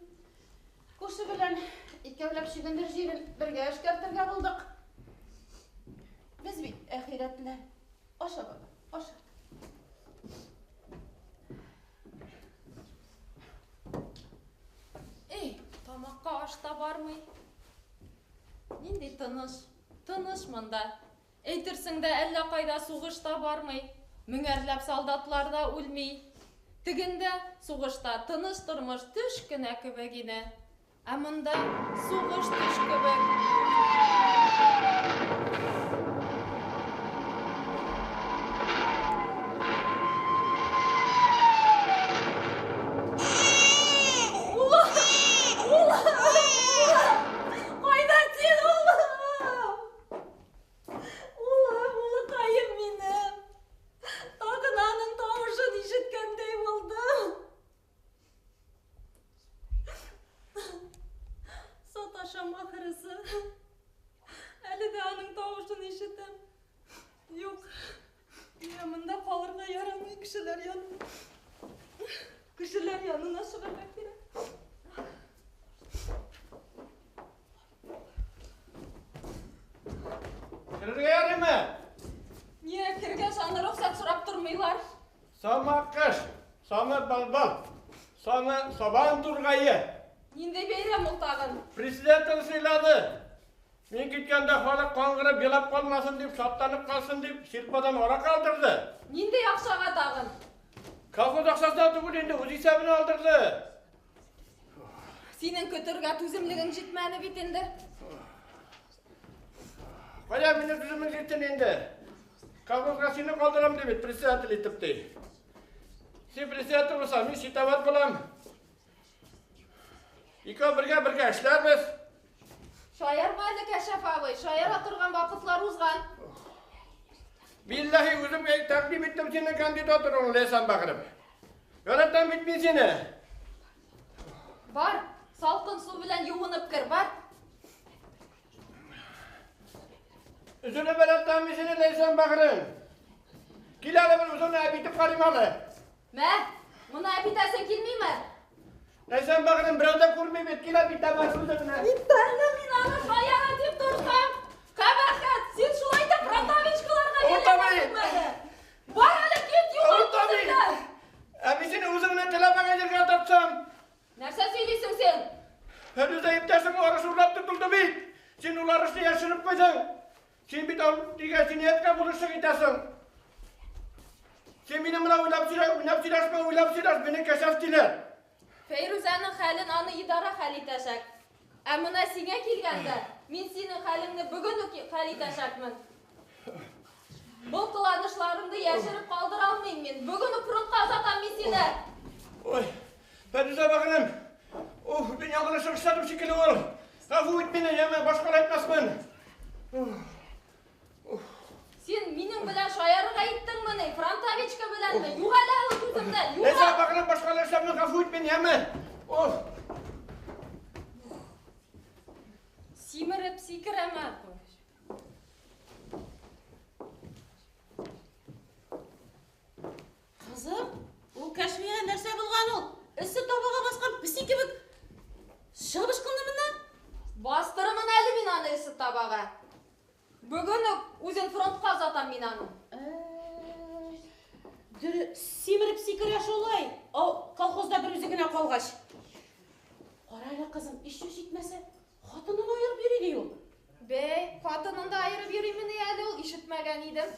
Күрше белән икәүләп чөгендер җирен бергә эшкәртергә булдык. Без бит әхирәтләр. Аша, балам, аша. Эй, тамакка аш та бармый. Нинди тыныч, тыныч монда. Әйтерсең дә әллә кайда сугыш та бармый. Меңәрләп солдатлар да үлми. Тегендә сугышта тыныч тормыш төш кенә кебек иде. Ә монда сугыш төш кебек. Улым! Улым! Кайда син, улым? Улым, улыкаем минем. Тагын аның тавышын ишеткәндәй булдым. Саташам ахрысы. Әле дә аның тавышын ишетәм. Юк, миңа монда калырга ярамый, кешеләр янына. Кешеләр янына чыгарга кирәк. Керергә ярыймы? Нигә кергәч аны рөхсәт сорап тормыйлар? Сама кыш, сама балбал, сама сабан тургае. Нинди бәйрәм ул тагын? Председатель сыйлады. Мин киткәндә халык каңгырып елап калмасын дип, шатланып калсын дип, сельподан аракы алдырды. Нинди акчага тагын? Колхоз акчасына түгел инде, үз исәбенә алдырды. Синең көтергә түземлегең җитмәде бит инде. Кая минем түземем җитсен инде? Колхозга сине калдырам ди бит, председатель итеп ди. Син председатель булсаң, мин счетовод булам. Икәү бергә бергә эшләрбез. Шаярма әле, Кәшәф абый, шаяра торган вакытлар узган. Билләһи, үзем тәкъдим иттем синең кандидатураңны, Ләйсән бәгърем. Яратам бит мин сине. Бар, салкын су белән юынып кер, бар. Өзелеп яратам мин сине, Ләйсән бәгърем. Кил әле бер үзеңне әбитеп карыйм әле. Мә, моны әбитәсең килмиме? Ләйсән бәгърем, берәү дә күрми бит, кил әбитәм әле үзеңне. Битәле мин аны шаяра дип торсам. Кабахәт, син шулай да фронтовичкаларга Авырта әле. Бар әле кит, югал Авырта бит. күземнән. Ә мин сине үзеңне теләмәгән җиргә тартсам. Нәрсә сөйлисең син? Фәнүзә иптәшең арыш урлап тотылды бит. Син ул арышны яшереп куйдың. Син бит ал дигән җинаятькә булышлык итәсең. Син минем белән уйлап сөйләш, уйнап сөйләшмә, уйлап сөйләш, мине кәшәф диләр. Фәйрүзәнең хәлен аны идара хәл итәчәк. Ә менә сиңа килгәндә, мин синең хәлеңне бүген үк хәл итәчәкмен. Бу кыланышларыңны яшереп калдыра алмыйм мин. Бүген үк фронтка озатам мин сине. Ой, Фәйрүзә бәгърем. Уф, мин ялгышлык эшләдем шикелле ул. Гафу ит мине, яме, башка әйтмәсмен. Син минем белән шаярырга иттеңмени? Фронтовичка беләнме? Юк әле ул күземнән, юк. Ләйсән бәгърем, башка эшләмне гафу ит мине, яме. Уф. Симереп сикерәме? Кызым, ул Кәшмигә нәрсә булган ул? Эссе табага баскан песи кебек чыгып ычкынды моннан. Бастырымын әле мин аны эссе табага. Бүген үк үзен фронтка озатам мин аны. Дөре, симереп сикерә шулай. Ау, колхозда бер үзе генә калгач. Кара әле, кызым, ишү җитмәсә, хатынын аерып йөри ди ул. Бәй, хатынын да аерып йөримени әле ул, ишетмәгән идем.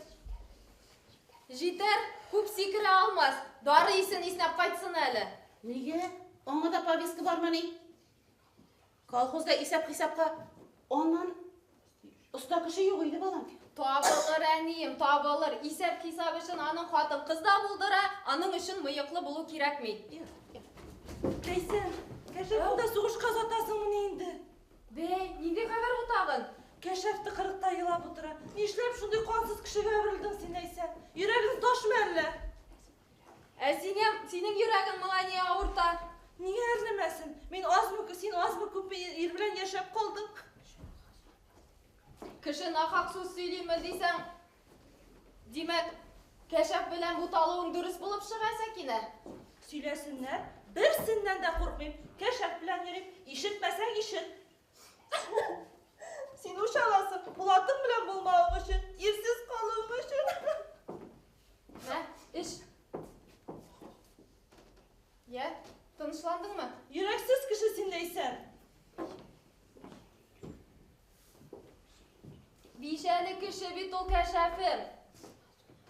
Җитәр, күп сикерә алмас. Дары исен иснәп кайтсын әле. Нигә? Аңа да повестка бармыни? Колхозда исәп-хисапка аннан оста кеше юк иде, балам. Табылыр, әнием, табылыр. Исәп-хисап өчен аның хатын кыз да булдыра, аның өчен мыеклы булу кирәкми. Ләйсән, Кәшәфне дә сугышка озатасыңмыни инде? Бәй, нинди хәбәр бу тагын? Кәшәф тыкрыкта елап утыра. Нишләп шундый кансыз кешегә әверелдең син, Ләйсән? Йөрәгең ташмы әллә? Ә синең йөрәгең моңа ни авырта? Нигә әрнемәсен? Мин азмы, син азмы күпме ир белән яшәп калдың? Кеше нахак сүз сөйлиме дисәң, димәк, Кәшәф белән буталуың дөрес булып чыга, Сәкинә. Сөйләсеннәр, берсеннән дә куркмыйм. Кәшәф белән йөрим, ишетмәсәң ишет. Син үч аласың, Булатың белән булмавың өчен, ирсез калуың өчен. Мә, эш. Я, тынычландыңмы? Йөрәксез кеше син, Ләйсән. Бишәле кеше бит ул Кәшәфем.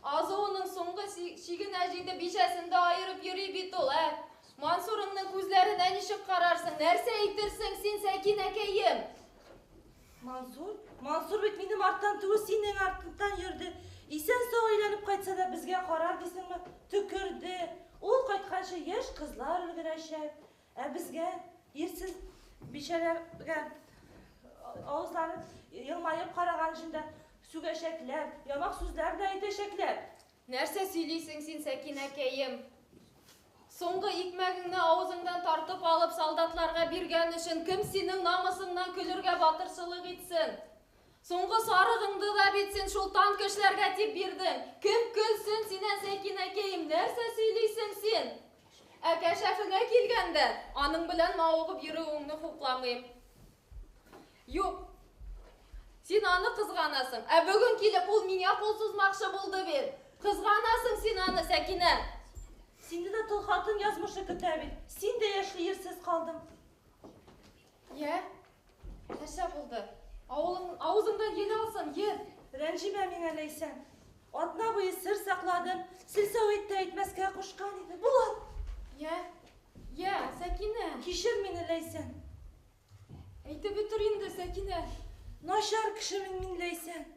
Азуының соңгы чигенә җитеп, бишәсен дә аерып йөри бит ул, ә? Мансурыңның күзләренә ничек карарсың? Нәрсә әйтерсең син, Сәкинәкәем? Мансур? Мансур бит минем арттан түгел, синең арттан йөрде. Исән сау әйләнеп кайтса да безгә карар дисеңме? Төкерде. Ул кайтканчы яшь кызлар өлгерәчәк. Ә безгә ирсез бишәләргә авызларын елмаеп караган өчен дә сүгәчәкләр, ямак сүзләр дә әйтәчәкләр. Нәрсә сөйлисең син, Сәкинәкәем? Соңгы икмәгеңне авызыңдан тартып алып солдатларга биргән өчен кем синең намусыңнан көлергә батырчылык итсен? Соңғы сарығыңды да бит син шул танк эшләргә дип бирдең. Кем көлсен синнән, Сәкинәкәем, нәрсә сөйлисең син? Ә Кәшәфеңә килгәндә, аның белән мавыгып йөрүеңне хупламыйм. Юк. Син аны кызганасың. Ә бүген килеп ул миңа кул сузмакчы булды бит. Кызганасың син аны, Сәкинә. Сине дә тол хатын язмышы көтә бит. Син дә яшьли ирсез калдың. Йә, нәрсә булды? Авылың, авызыңдан ел алсын, ел. Рәнҗемә миңа, Ләйсән. Атна буе сер сакладым. Сельсовет та әйтмәскә кушкан иде. Булат! Йә, йә, Сәкинә. Кичер мине, Ләйсән. Әйтеп бетер инде, Сәкинә. Начар кешемен мин, Ләйсән.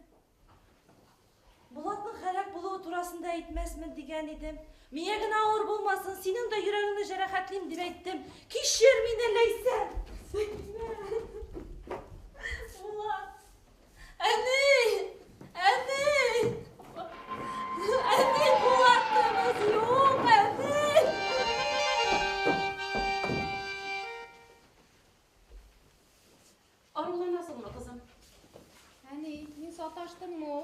Булатның һәлак булуы турасында әйтмәсмен дигән идем. Миңа генә авыр булмасын, синең дә йөрәгеңне җәрәхәтлим дип әйттем. Кичер мине, Ләйсән. Сәкинә. Булат. Әни! Әни! Әни, Булатыбыз юк, әни! Аруланасыңмы, кызым? Әни, мин саташтыммы?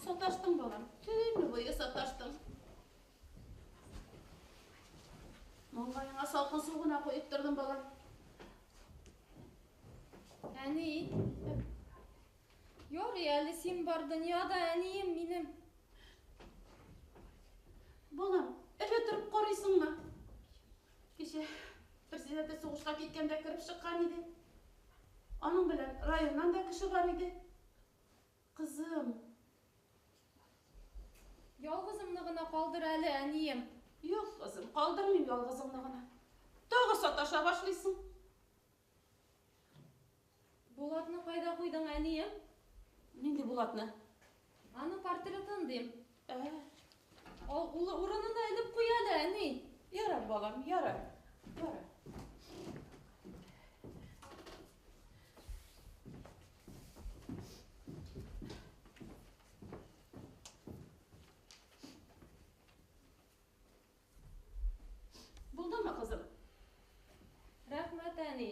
Саташтың, балам. Төн буе саташтың. Маңгаеңа салкын су гына куеп тордым, балам. Әни. Ярый әле син бар дөньяда, әнием минем. Балам, әллә торып карыйсыңмы? Кичә председатель сугышка киткәндә кереп чыккан иде. Аның белән районнан да кеше бар иде. Кызым. Ялгызымны гына калдыр әле, әнием. Юк, кызым, калдырмыйм ялгызыңны гына. Тагы саташа башлыйсың. Булатны кайда куйдың, әнием? Нинди Булатны? Аның портретын дим. Ә. Ал, улы урынына элеп куй әле, әни. Ярар, балам, ярар. Ярар. Булдымы, кызым? Рәхмәт, әни.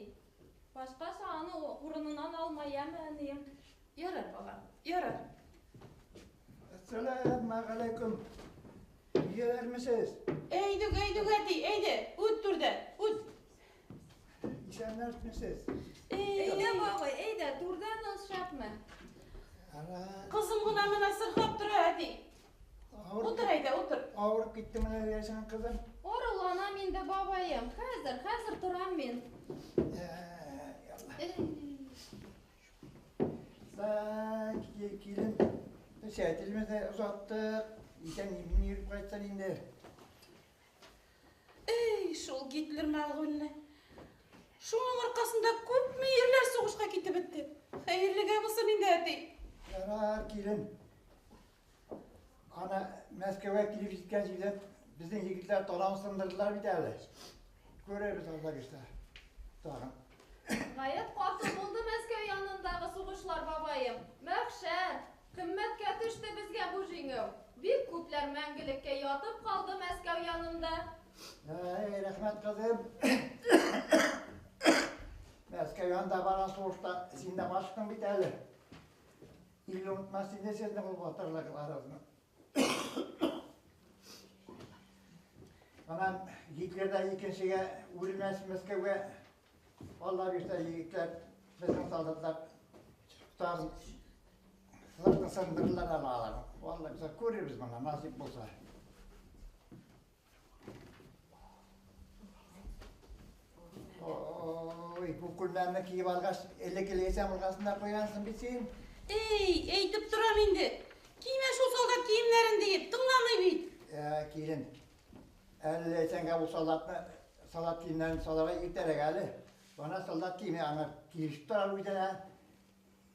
Башкача аны урыныннан алма, яме, әнием. Ярар, балам, ярар. Әссәламегаләйкүм. Өйдәләрмесез? Әйдүк, әйдүк, әти, әйдә, үт түрдә, үт. Исәннәрмесез? Әйдә, бабай, әйдә, түрдән уз, шәпме? Кызым гына менә сырхап тора, әти. Утыр, әйдә, утыр. Авырып китте менә диясең, кызым. Аруланам инде, бабаем. Хәзер, хәзер торам мин. Так, килен, председателебезне озаттык. Исән имин йөреп кайтсын инде. Эй, шул Гитлер мәлгуньне. Шуның аркасында күпме ирләр сугышка китеп бетте. Хәерлегә булсын инде, әти. Ярар, килен. Ана Мәскәүгә килеп җиткән җирдән безнең егетләр талан сындырдылар бит әле. Күрербез Алла бирсә. Тагын. Гаять каты булды Мәскәү янындагы сугышлар, бабаем. Мәхшәр, кыйммәткә төште безгә бу җиңү. Бик күпләр мәңгелеккә ятып калды Мәскәү янында. Әй, рәхмәт, кызым. Мәскәү янында барган сугышта син дә баштың бит әле. Ил онытмас инде сезнең ул батырлыкларыгызны. Анан Гитлер да икенчегә үрелмәс Мәскәүгә. Алла бирсә, егетләр, безнең солдатлар тагын сыртын сындырырлар әле аларны. Алла бирсә, күрербез моны, насыйп булса. Ой, бу күлмәкне киеп алгач, элекке Ләйсән уртасында куйгансың бит син. Эй, әйтеп торам инде. Кимә шул солдат киемнәрен диеп, тыңламый бит. Ә, килен. Әле Ләйсәнгә бу солдатны, солдат киемнәрен салырга иртәрәк әле. Ана солдат киеме аңа килешеп тора үзенә.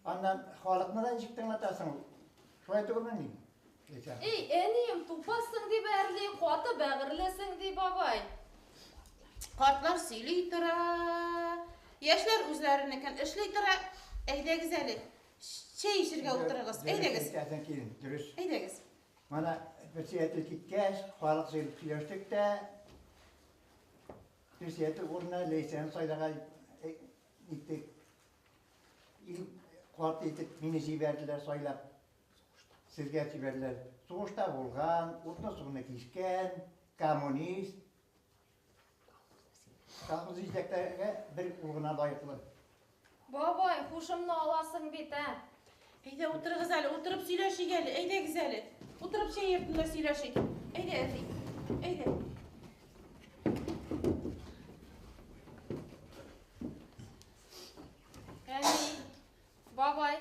Аннан халыкны да ничек тыңлатасың? Шулай түгелме ни? Ләйсән. Эй, әнием, тупассың дип әрли, каты бәгырьлесең ди бабай. Картлар сөйли тора, яшьләр үзләренекен эшли тора. Әйдәгез әле, чәй эчәргә утырыгыз. Әйдәгез. Әйтәсең, килен, дөрес. Әйдәгез. Mana председатель киткәч, халык җыелып сөйләштек тә, председатель урынына Ләйсәнне сайларга иттек. Ил Карт итеп мине җибәрделәр сайлап. Сезгә җибәрделәр. Сугышта булган, утны суны кичкән, коммунист. Колхоз җитәкләргә бер ул гына лаеклы. Бабай, хушымны аласың бит, ә? Әйдә, утырыгыз әле, утырып сөйләшик әле, әйдәгез әле. Утырып чәй йортында сөйләшик. Әйдә, әти. Әйдә. Әни, бабай,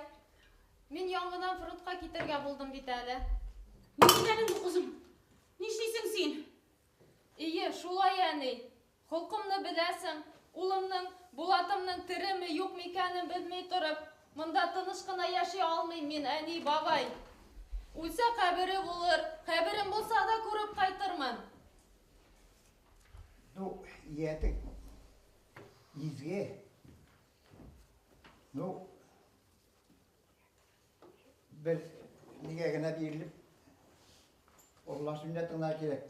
мин яңадан фронтка китәргә булдым бит әле. Ни дигәнең бу, кызым? Нишлисең син? Ие, шулай, әни. Холкымны беләсең. Улымның, Булатымның тереме, юкмы икәнен белми торып, монда тыныч кына яши алмыйм мин, әни, бабай. Үлсә кабере булыр, каберем булса да күреп кайтырмын. Ну, ниятең изге. Ну, бер нигә генә бирелеп, Алла сүзен дә тыңларга кирәк.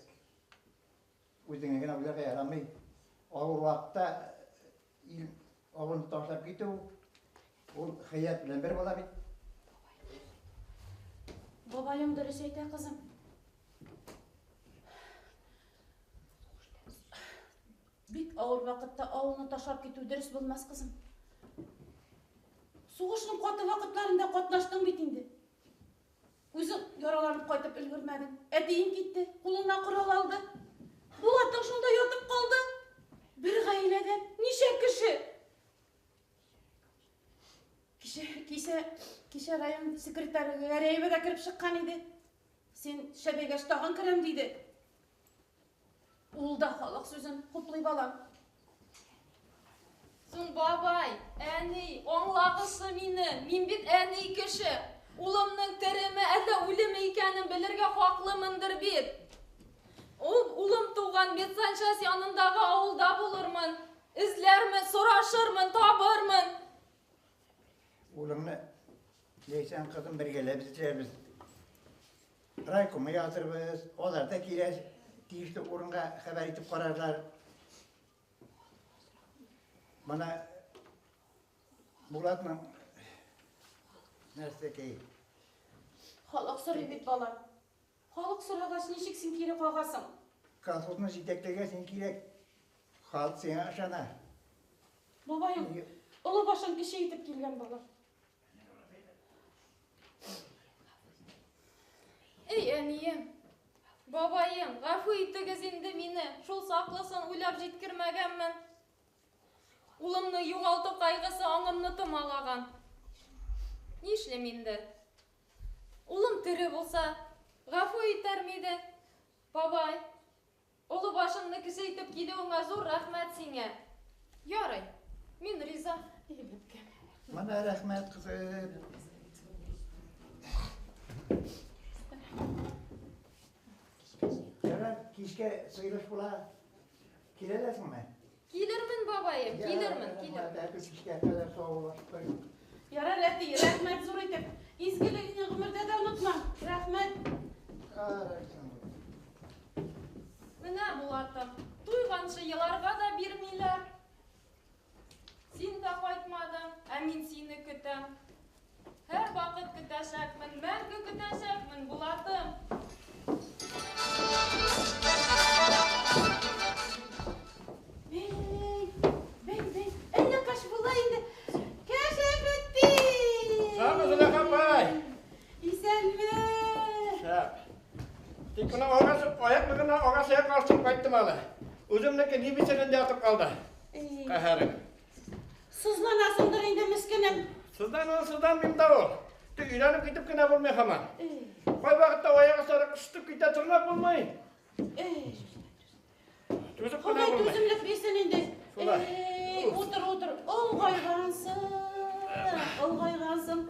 Үзеңне генә уйларга ярамый. Авыр вакытта ил авылны ташлап китү, ул хыянәт белән бер була бит. Бабаең дөрес әйтә, кызым. Бик авыр вакытта авылны ташлап китү дөрес булмас, кызым. Сугышның каты вакытларында катнаштың бит инде. Үзең яраланып кайтып өлгермәдең. Әтиең китте, кулына корал алды. Булатың шунда ятып калды. Бер гаиләдән ничә кеше? Кичә, кичә, кичә район секретаре Гәрәева да кереп чыккан иде. Син шәбәйгәч тагын керәм диде. Ул да халык сүзен хуплый, балам. Соң, бабай, әни, аңлагызчы мине, мин бит әни кеше. Улымның тереме, әллә үлеме икәнен белергә хаклымындыр бит. Ул улым туган медсанчасть янындагы авылда булырмын. Эзләрмен, сорашырмын, табырмын. Улыңны, Ләйсән кызым, бергәләп эзләрбез. Райкомы язырбыз, алар да килә, тиешле урынга хәбәр итеп карарлар. Мына Булатның нәрсәкәй. Халык сорый бит, балам. Халык сорагач, ничек син кире кагасың? Колхозны җитәкләргә син кирәк. Халык сиңа ышана. Бабаем, олы башын кече итеп килгән бала. Эй, әнием, бабаем, гафу итегез инде мине, шул саклысын уйлап җиткермәгәнмен. Улымны югалту кайгысы аңымны томалаган. Нишлим инде? Улым тере булса, гафу итәр миде? Бабай, Олы башыңны кече итеп килүеңә зур рәхмәт сиңа. Ярый, мин риза. Менә рәхмәт, кызым. Ярар, кичкә сыйлыш була. Килә аласыңмы? Килермен, бабаем, килермен, килермен. Рәхмәт, кичкә кадәр саубуллашып торыйк. Ярар, әти, рәхмәт зур итеп. Изгелегеңне гомердә дә онытмам. Рәхмәт. Менә, Булатым, туйганчы еларга да бирмиләр. Син дә кайтмадың, ә мин сине көтәм. Һәрвакыт көтәчәкмен, мәңге көтәчәкмен, Булатым. Бәй, бәй, бәй, әллә каш була инде. Кәшәфетдин! Саумы, Зөләйха апай! Исәнме! Шәп. Тик менә агач, аякны гына агач аякка астырып кайттым әле. Үземнеке ни бисерендә ятып калды. Каһәрем. Сызланасыңдыр инде, мескенем. Сызлануын сызланмыйм да ул. Тик өйрәнеп китеп кенә булмый һаман. Кайвакытта аяк аслары кысытып китә, тырнап булмый. Түзеп кенә Ходай булмый. түземлек бирсен инде. Шулай. Эй, утыр, утыр. Олгайгансың, олгайгансың.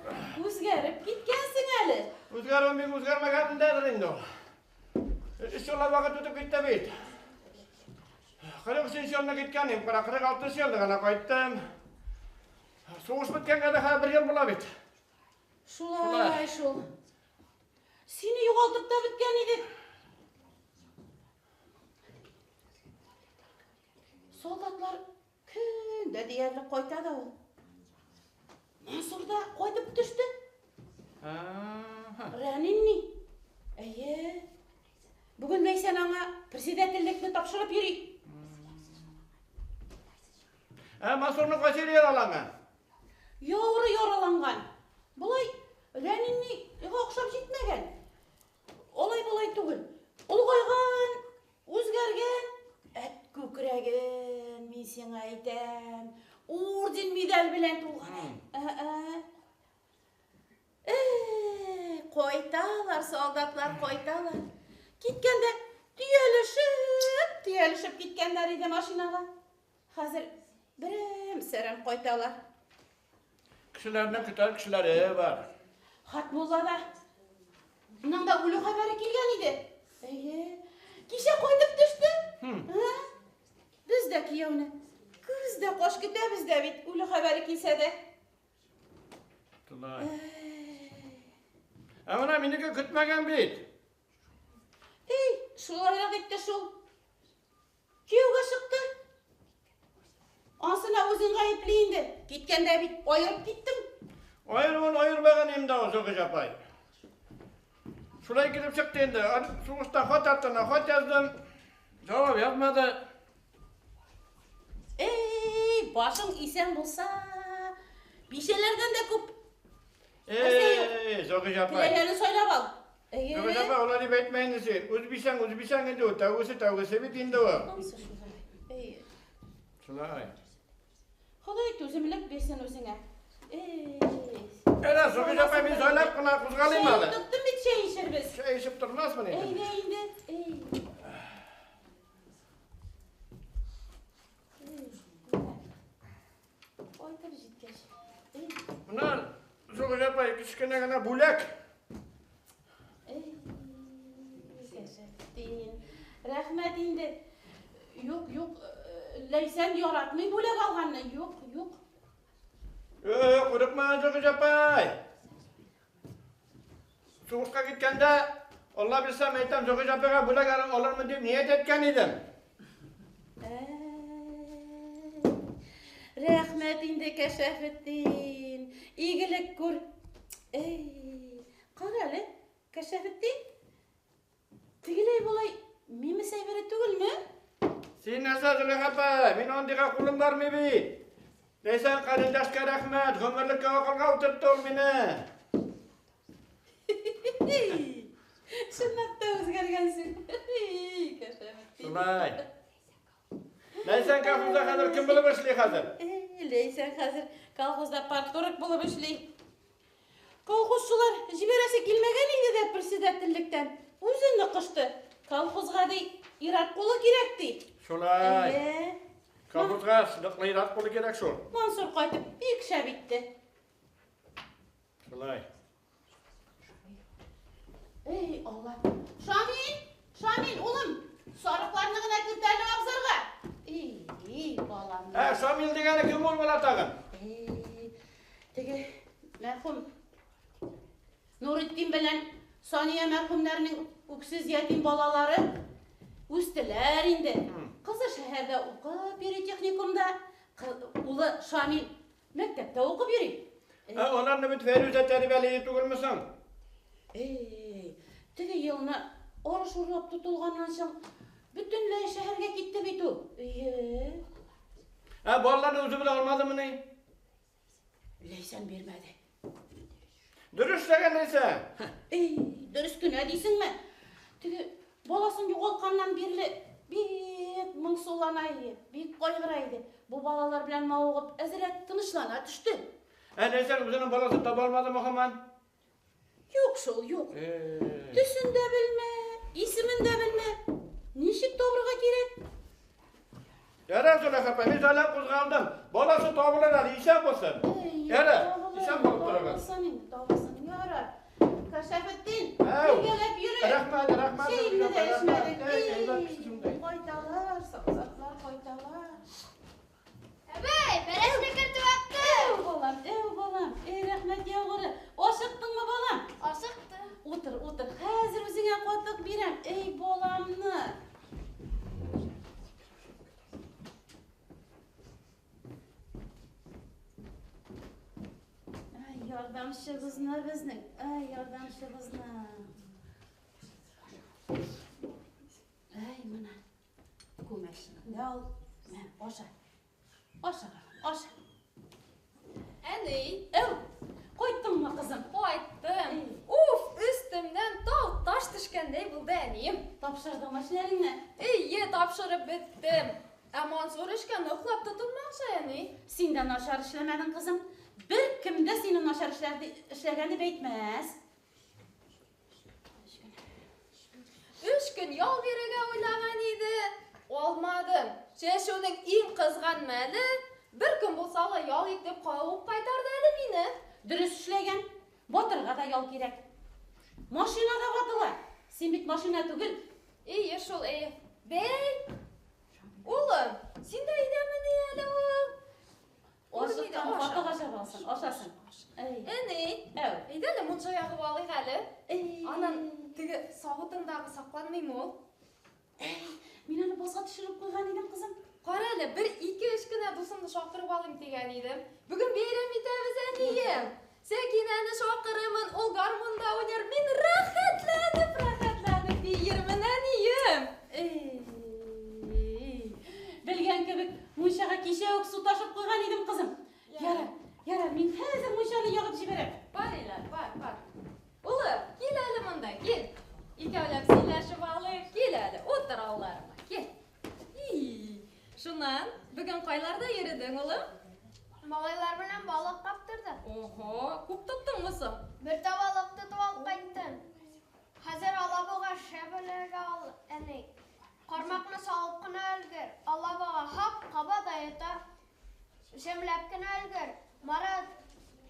Үзгәреп киткәнсең әле. Үзгәрүен бик үзгәрмәгәндәдер инде ул. Өч еллап вакыт үтеп китте бит. 43 елны киткән идем, 46 елны гына кайттым. Сугыш беткәнгә дә хәзер бер ел була бит. Шулай шул. Сине югалтып та беткән идек. Солдатлар көн дә диярлек кайта да ул. Мансур да кайтып белән тулган. Кайталар, солдатлар кайталар. Киткәндә төялешеп, киткәннәр иде машинага. Хәзер берәм-сәрәм кайталар. Кешеләрнең көтәр кешеләре бар. Хатмулла да Моның да үлү хәбәре килгән иде. Әйе. Кичә кайтып төште. Без дә кияүне күз дә каш көтәбез дә бит, үлү хәбәре килсә дә. Шулай. Ә менә минеке көтмәгән бит. Эй, шулайрак итте шул. Кияүгә чыкты. Ансына үзең гаепле инде. Киткәндә бит аерып киттең. Аеруын аермаган инде ул Зөлхиҗә апай. Шулай килеп чыкты инде. Сугышта хат артына хат яздым. Җавап язмады. Эй, башың исән булса, бишәләрдән дә күп. Эй, Зөлхиҗә апай. Теләгәнен сайлап ал. Зөлхиҗә апай, алай дип әйтмә инде син. Үз бишәң, үз бишәң инде ул. Тәүгесе, тәүгесе бит инде ул. Ансы шулай. Эй. Шулай. Ходай түземлек бирсен үзеңә. Эй. Әнә, Зөлхиҗә апай, мин сайлап кына кузгалыйм әле. Чәй тоттым бит, чәй эчербез. Чәй эчеп тормасмын инде. Әйдә инде. Эй. Кайтып җиткәч. Эй. Менә, Зөлхиҗә апай, кечкенә генә бүләк. Эй, Кәшәфетдин. Рәхмәт инде. Юк, юк, Ләйсән яратмый бүләк алганны. Юк, юк. Курыкма, Зөлхиҗә апай. Сугышка киткәндә, Алла бирсә, әйтәм, Зөлхиҗә апайга бүләк алырмын дип ният иткән идем. Рәхмәт инде, Кәшәфетдин. Игелек күр. Эй, кара әле, Кәшәфетдин. Тегеләй болай мимес әйбере түгелме? Син нәрсә, Зөләйха апай, мин андыйга кулым бармый бит. Ләйсән карендәшкә рәхмәт, гомерлеккә акылга утыртты ул мине. Чынлап та үзгәргәнсең. Кәшәфетдин. Шулай. Ләйсән колхозда хәзер кем булып эшли хәзер? Ләйсән хәзер колхозда парторг булып эшли. Колхозчылар җибәрәсе килмәгән иде дә председательлектән. Үзе ныкышты. Колхозга ди ир-ат кулы кирәк ди. Шулай. Әйе. Колхозга ныклы ир-ат кулы кирәк шул. Мансур кайтып бик шәп итте. Шулай. Эй, Алла. Шамил, Шамил, улым, сарыкларны гына керт әле абзарга. Эй, эй, балам. Ә, Шамил дигәне кем ул була тагын? Эй, теге мәрхүм Нуретдин белән Сания мәрхүмнәрнең үксез ятим балалары үстеләр инде. Кызы шәһәрдә укып йөри техникумда, улы Шамил мәктәптә укып йөри. Ә, аларны бит Фәйрүзә тәрбияли түгелме соң? Эй, теге елны арыш урлап тотылганнан соң бөтенләй шәһәргә китте бит ул. Әйе. Ә, балаларны үзе белән алмадымыни? Ләйсән бирмәде. Дөрес эшләгән Ләйсән. Эй, дөрес кенә дисеңме? Теге баласын югалтканнан бирле бик моңсулана иде, бик кайгыра иде. Бу балалар белән мавыгып әзрәк тынычлана төште. Ә Ләйсән үзенең баласын таба алмадымы һаман? Юк шул, юк. Төсен дә белмә, исемен дә белмә. Ничек табырга кирәк? Ярар, Зөләйха апай, мин сайлап кузгалдым. Баласы табылыр әле, исән булсын. Ярар, исән булып торыгыз. Табылсын инде, табылсын. Ярар. Кәшәфетдин, Әү. бергәләп йөрик. Рәхмәт, рәхмәт, Чәйне дә рәхмәт. эчмәдек. Әй, әйбәт кеше шундай. Кайталар, солдатлар кайталар. Әбәй, бәрәсне кертеп атты. Әү, балам, әү, балам. Эй, рәхмәт яугыры. Ашыктыңмы, балам? Ашыктым. Утыр, утыр. Хәзер үзеңә катык бирәм. Эй, баламны. Ай, ярдәмчебезне безнең. Ай, ярдәмчебезне. Ай, менә. Күмәчне дә ал. Мә, аша. Аша, аша. Әни. Әү, кайттыңмы, кызым? Кайттым. Уф, өстемнән тау таш төшкәндәй булды, әнием. Тапшырдыңмы эшләреңне? Әйе, тапшырып беттем. Ә Мансур эшкә ныҡлап тотонмаҡсы, әни. Син дә начар эшләмәдең, кызым. Бер кем дә синең начар эшләгәнен әйтмәс. 3 көн ял бирергә уйлаган иде. Алмадым. Чәчүнең иң кызган мәле, бер көн булса ла ял итеп калып кайтарды әле мине. Дөрес эшләгән. Батырга да ял кирәк. Машина да ватыла. Син бит машина түгел. Ие шул, ие. Бәй! Улым, син дә өйдәмени әле ул? Ашыккан катык ашап алсын, ашасын. Әни, Әү. әйдә әле мунча ягып алыйк әле. Анан теге савытындагы сакланмыймы ул? Мин аны базга төшереп куйган идем, кызым. Кара әле, бер 2-3 кенә дусымны чакырып алыйм дигән идем. Бүген бәйрәм итәбез, әнием. Сәкинәне чакырырмын, ул гармунда уйнар. Мин рәхәтләнеп, рәхәтләнеп биермен, әнием. Эй, белгән кебек, мунчага кичә үк су ташып куйган идем, кызым. Яра, яра, мин хәзер мунчаны ягып җибәрәм. Бар илә, бар, бар. Улым, кил әле монда, кил. Икәүләп сөйләшеп алыйк, кил әле, утыр алларыма, кил. И, шуннан, бүген кайларда йөрдең, улым? Малайлар белән балык каптырдым. Ого, күп тоттыңмы соң? Бер балык тотып алып кайттым. Хәзер алабуга шәп эләгә ал, әни. Кармакны салып кына өлгер. Алабуга һап, каба да йота. Җәмләп кенә өлгер. Марат,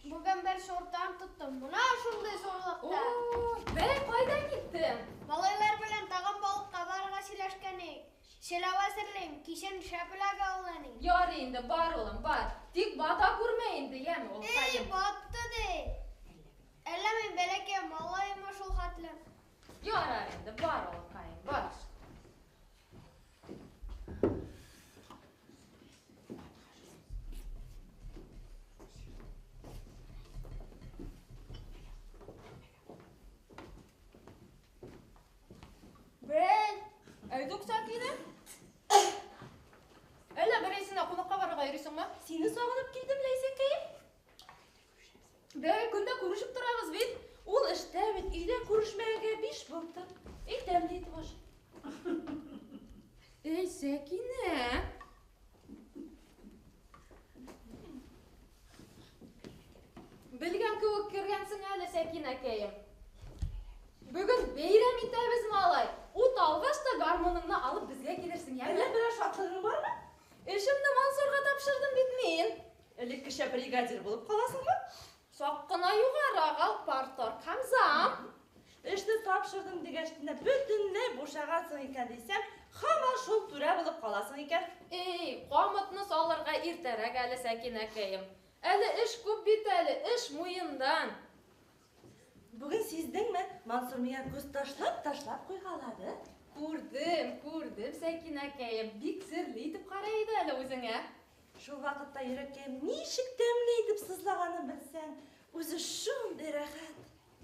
бүген бер шуртан тоттым. Мына шундый зурлыкта. О, бәй, кайда киттең? Малайлар белән тагын балыкка барырга сөйләшкән идек. Чиләү әзерлим, кичен шәп эләгә ул, әни. Ярый инде, бар улым, бар. Тик бата күрмә инде, яме ул. Эй, батты ди. Әллә мин бәләкәй малаймы шул хәтле? Ярар инде, бар улкаем, бар. Бәй, әйдүк Сәкинә. Әллә берәрсенә кунакка барырга йөрисеңме? Сине сагынып килдем, Ләйсәнкәем. Бәй, көндә күрешеп торабыз бит. Ул эштә бит, өйдә күрешмәгәнгә 5 булды. Әй, тәмле итеп аш. Эй, Сәкинә. Белгән кебек кергәнсең әле, Сәкинәкәем. Бүген бәйрәм итәбез, малай. Ут алгач та гармуныңны алып безгә килерсең, яме? Әллә берәр шатлыгың бармы? Эшемне Мансурга тапшырдым бит мин. Элеккечә бригадир булып каласыңмы? Сак кына югарырак ал, парторг һәм зам. Эшне тапшырдым дигәч кенә бөтенләй бушагансың икән дисәм, һаман шул түрә булып каласың икән. Эй, камытны салырга иртәрәк әле, Сәкинәкәем. Әле эш күп бит әле, эш муендан. Бүген сиздеңме? Мансур миңа күз ташлап-ташлап куйгалады. Күрдем, күрдем, Сәкинәкәем. Бик серле итеп карый иде әле үзеңә. Шул вакытта йөрәккәем ничек тәмле итеп сызлаганын белсәң, үзе шундый рәхәт.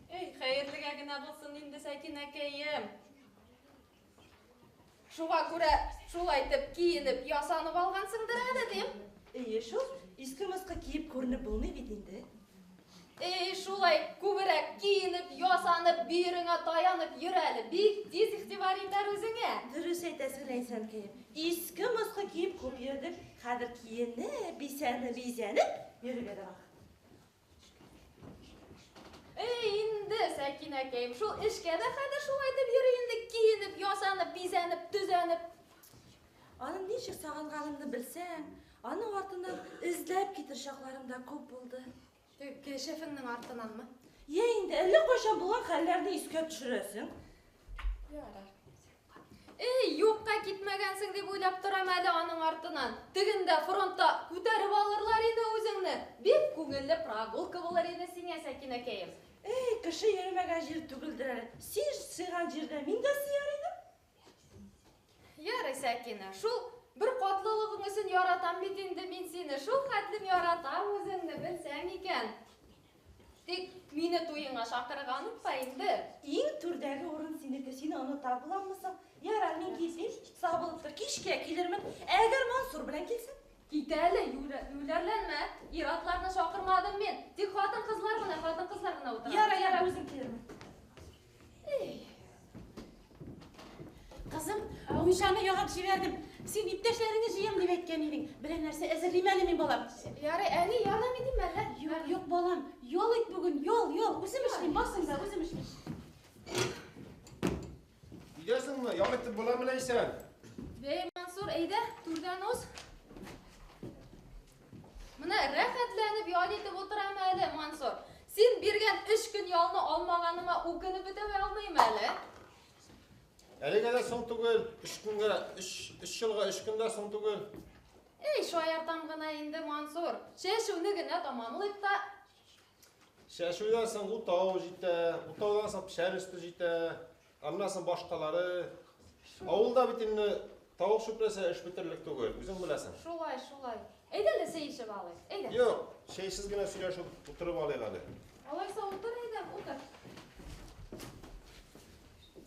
Эй, хәерлегә генә булсын инде, Сәкинәкәем. Шуңа күрә шулай итеп киенеп, ясанып алгансыңдыр әле, дим. Әйе шул, иске-москы киеп күренеп булмый бит инде. Эй, шулай күбрәк киенеп, ясанып, бөереңә таянып йөр әле. Бик тиз игътибар итәр үзеңә. Дөрес әйтәсең, Ләйсәнкәем. Иске-москы киеп күп йөрдек. Хәзер киенеп, бизәнеп, бизәнеп йөрергә дә вакыт. Эй, инде, Сәкинәкәем, шул эшкә дә хәзер шулай итеп йөри инде, киенеп, ясанып, бизәнеп, төзәнеп. Аны ничек сагынганымны белсәң, аның артыннан эзләп китер чакларым да күп булды. Теге шефеңнең артыннанмы? Йә инде, әллә кайчан булган хәлләрне искә төшерәсең. Ярар. Эй, юкка китмәгәнсең дип уйлап торам әле аның артыннан. Тегендә фронтта күтәреп алырлар иде үзеңне. Бик күңелле прогулка булыр иде сиңа, Сәкинәкәем. Эй, кеше йөрмәгән җир түгелдер әле. Син сыйган җирдә мин дә сыяр идем. Ярый, Сәкинә, шул бер катлылыгың өчен яратам бит инде мин сине. Шул хәтлем яратам үзеңне, белсәң икән. Тик мине туеңа чакырырга онытма инде. Иң түрдәге урын синеке, сине оныта буламмы соң? Ярар, мин китим, сау булып тор. Кичкә килермен. Әгәр Мансур белән килсәң. Кит әле, юләрләнмә. Ир-атларны чакырмадым мин. Тик хатын-кызлар гына, хатын-кызлар гына утыра. Ярар, ярар, үзем килермен. Эй. Кызым, мунчаны ягып җибәрдем. Син иптәшләреңне җыям дип әйткән идең. Берәр нәрсә әзерлим әле мин, балам. Ярый, әни, ярдәм итим әллә? Юк, юк, балам. Ял ит бүген, ял, ял. Үзем эшлим, бас инде, үзем эшлим. Өйдәсеңме? Ял итеп буламы, Ләйсән? Бәй, Мансур, әйдә, түрдән уз. Менә рәхәтләнеп ял итеп утырам әле, Мансур. Син биргән өч көн ялны алмаганыма үкенеп бетә алмыйм әле. Әлегә дә соң түгел, өч көнгә, өч, өч елга өч көн дә соң түгел. Эй, шаяртам гына инде, Мансур. Чәчүне генә тамамлыйк та. Чәчүдән соң утау җитә, утаудан соң печән өсте җитә, аннан соң башкалары. Авылда бит инде тавык чүпләсә эш бетерлек түгел, үзең беләсең. Шулай, шулай. Әйдә әле чәй эчеп алыйк. Әйдә. Юк, чәйсез генә сөйләшеп утырып алыйк әле. Алайса утыр әйдә, утыр.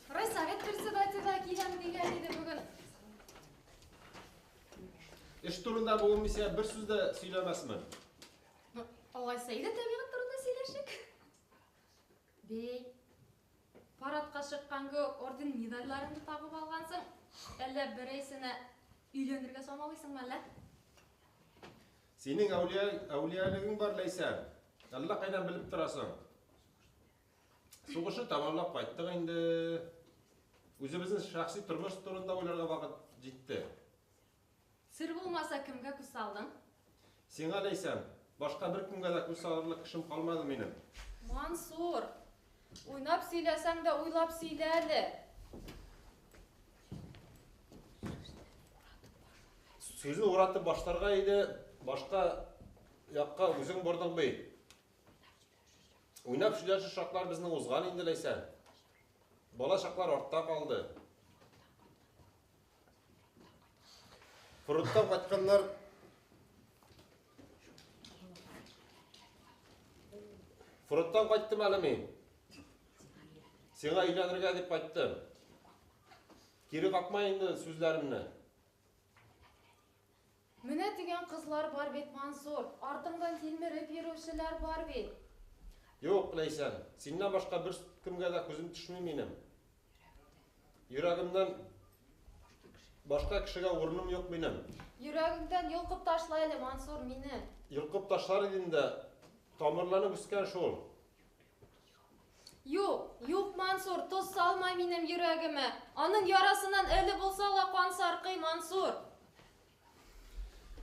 Райсовет председателе киләм дигән иде бүген. Эш турында бүген мин сиңа бер сүз дә сөйләмәсмен. Ну, алайса әйдә табигать турында сөйләшик. Бей, парадка чыккан кебек орден медальләреңне тагып алгансың. Әллә берәйсенә өйләнергә самалыйсыңмы әллә? Синең әүлия, әүлиялегең бар, Ләйсән. Әллә кайдан белеп торасың. Сугышны тәмамлап кайттык инде. Үзебезнең шәхси тормыш турында уйларга вакыт җитте. Сер булмаса кемгә күз салдың? Сиңа, Ләйсән, башка беркемгә дә күз салырлык кешем калмады минем. Мансур, уйнап сөйләсәң дә уйлап сөйлә әле. Сүзне уратып башларга иде, башка якка үзең бордың бит. Уйнап сөйләшү чаклар безнең узган инде, Ләйсән. Бала чаклар артта калды. Фронттан кайтканнар Фронттан кайттым әле мин. Сиңа өйләнергә дип кайттым. Кире какма инде сүзләремне. Менә дигән кызлар бар бит, Мансур. Артыңдан тилмереп йөрүчеләр бар бит. Юк, Ләйсән, синнән башка бер кемгә дә күзем төшми минем. Йөрәгемнән башка кешегә урыным юк минем. Йөрәгеңдән йолкып ташла әле, Мансур, мине. Йолкып ташлар идем дә, тамырланып үскән шул. Юк, юк, Мансур, тоз салма минем йөрәгемә. Аның ярасыннан әле булса ла кан саркый, Мансур.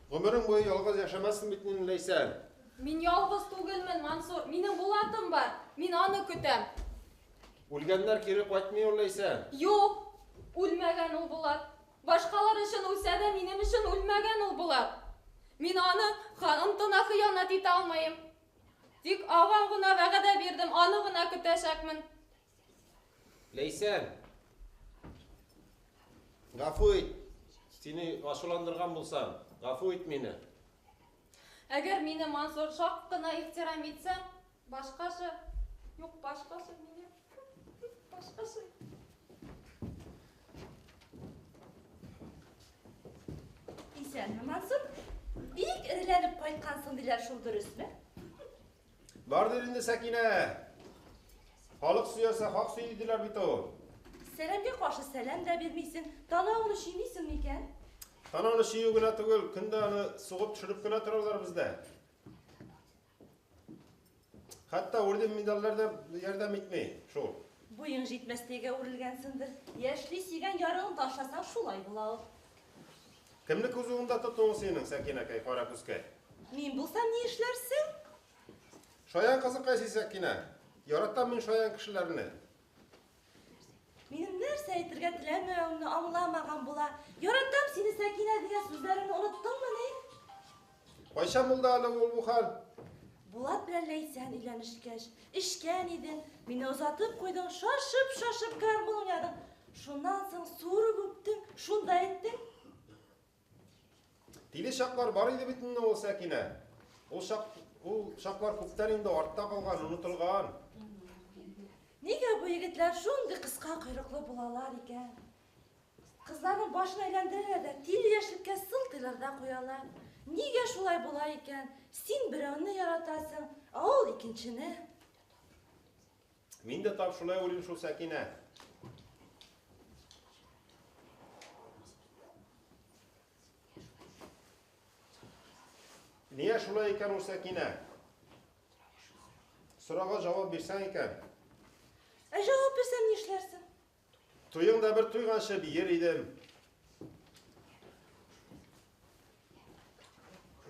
Гомерең буе ялгыз яшәмәссең бит инде, Ләйсән. Мин ялгыз түгелмен, Мансур. Минем Булатым бар. Мин аны көтәм. Үлгәннәр кире кайтмый ул, Ләйсән. Юк, үлмәгән ул Булат. Башкалар өчен үлсә дә, минем өчен үлмәгән ул Булат. Мин аны антына хыянәт итә алмыйм. Тик аңа гына вәгъдә бирдем, аны гына көтәчәкмен. Ләйсән. Гафу ит. Сине ачуландырган булсам, гафу ит мине. Әгәр мине Мансур чак кына ихтирам итсә, башкаша, юк, башкаша мине. Башкаша. Исәнме, Мансур? Бик эреләнеп кайткансың диләр, шул дөресме? Бардыр инде, Сәкинә. Халык сөярсә, хак сөйли диләр бит ул. Сәламгә каршы сәлам дә бирмисең, танавыңны чөймисең микән? Танауны чөю генә түгел, көндә аны сугып төшереп кенә торалар бездә. Хәтта орден медальләр дә ярдәм итми шул. Буең җитмәстәйгә үрелгәнсеңдер. Яшьли сөйгән ярыңны ташласаң, шулай була ул. Кемне күз уңында тотуың синең, Сәкинәкәй, кара күзкәй? Мин булсам ни эшләрсең? Шаян кызыкай син, Сәкинә. Яратам мин шаян кешеләрне. Минем нәрсә әйтергә теләмәвемне аңламаган була. Яратам сине, Сәкинә дигән сүзләреңне оныттыңмыни? Кайчан булды әле ул бу хәл? Булат белән Ләйсән өйләнешкәч, эчкән идең, мине озатып куйдың, шашып-шашып гармун уйнадың. Шуннан соң суырып үптең, шунда әйттең. Тиле чаклар бар иде бит инде ул, Сәкинә. Ул чак, ул чаклар күптән инде артта калган, онытылган. Нигә бу егетләр шундый кыска койрыклы булалар икән? Кызларның башын әйләндерәләр дә тиле яшьлеккә сылтыйлар да куялар. Нигә шулай була икән? Син берәүне яратасың, ә ул икенчене. Мин дә тап шулай уйлыйм шул, Сәкинә. Нигә шулай икән ул, Сәкинә? Сорауга җавап бирсәң икән. Ә җавап бирсәм нишләрсең? Туеңда бер туйганчы биер идем.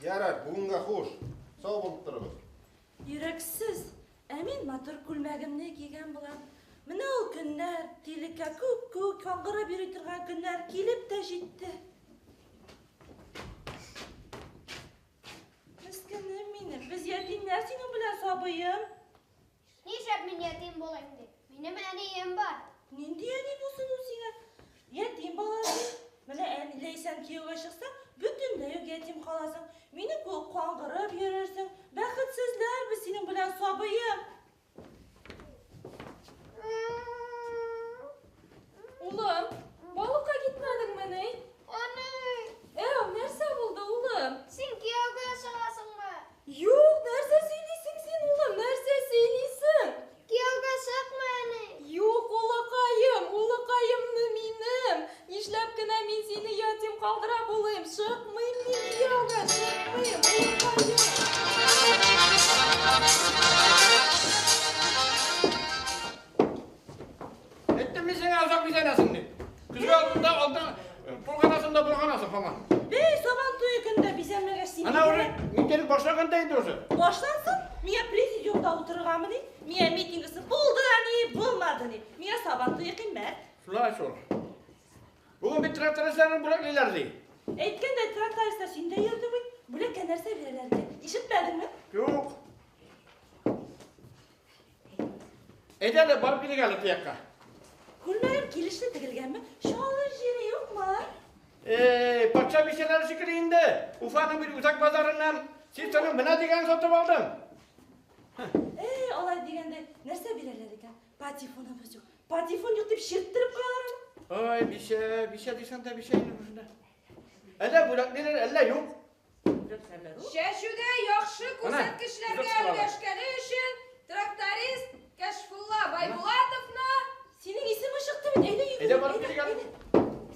Ярар, бүгенгә хуш. Сау булып торыгыз. Йөрәксез, ә мин матур күлмәгемне кигән булам. Менә ул көннәр, тилеккә күк күк каңгырып йөри торган көннәр килеп тә җитте. Мескенем минем, без ятимнәр синең белән, сабыем. Нишләп мин ятим булыйм ди? Минем әнием бар. Нинди әни булсын ул сиңа? Ятим бала син. Менә әни Ләйсән кияүгә чыкса, бөтенләй үк ятим каласың. Мине куып каңгырып йөрерсең. Бәхетсезләр без синең белән, сабыем. Улым, балыкка китмәдеңмени? Әни! Әү, нәрсә булды, улым? Син кияүгә чыгасыңмы? Юк, нәрсә сөйлисең син, улым, нәрсә сөйлисең? Кияүгә чыкма, әни. Юк, улыкаем, улыкаемны минем. Нишләп кенә мин сине ятим калдыра булыйм? Чыкмыйм мин кияүгә, чыкмыйм, улыкаем. Әйттем мин сиңа озак бизәнәсең дип. Көзге алдында алдың, булганасың да булганасың һаман. Бей, сабан туе көндә бизәнмәгәч син. Ана уже митинг башланган да инде уже. Башлансын, миңа президиумда утырыргамы ни? Миңа митингысы булды да ни, булмады ни. Миңа сабан туе кыйммәт. Шулай шул. Бүген бит трактористларны бүләклиләр ди. Әйткәндәй, трактористлар син дә йөрдең бит. Бүләккә нәрсә бирәләр икән? Ишетмәдеңме? Юк. Әйдә әле, барып килик әле тиякка. Күлмәгем килешле тегелгәнме? Чалыр җире юкмы? Эй, патша бисәләре шикелле инде. Уфаның бер үзәк базарыннан син менә дигән сатып алдың. Эй, алай дигәндә нәрсә бирәләр икән? Патефоныбыз юк. Патефон юк дип чирттереп куялар аны. Ой, бисә, бисә дисәң дә бисә инде бушында. Әллә бүләклиләр, әллә юк. Чәчүдә яхшы күрсәткечләргә өлгәшкәне өчен тракторист Кәшфулла Байбулатовны Синең исемең чыкты бит, әйдә йөгер. Әйдә барып килик әле.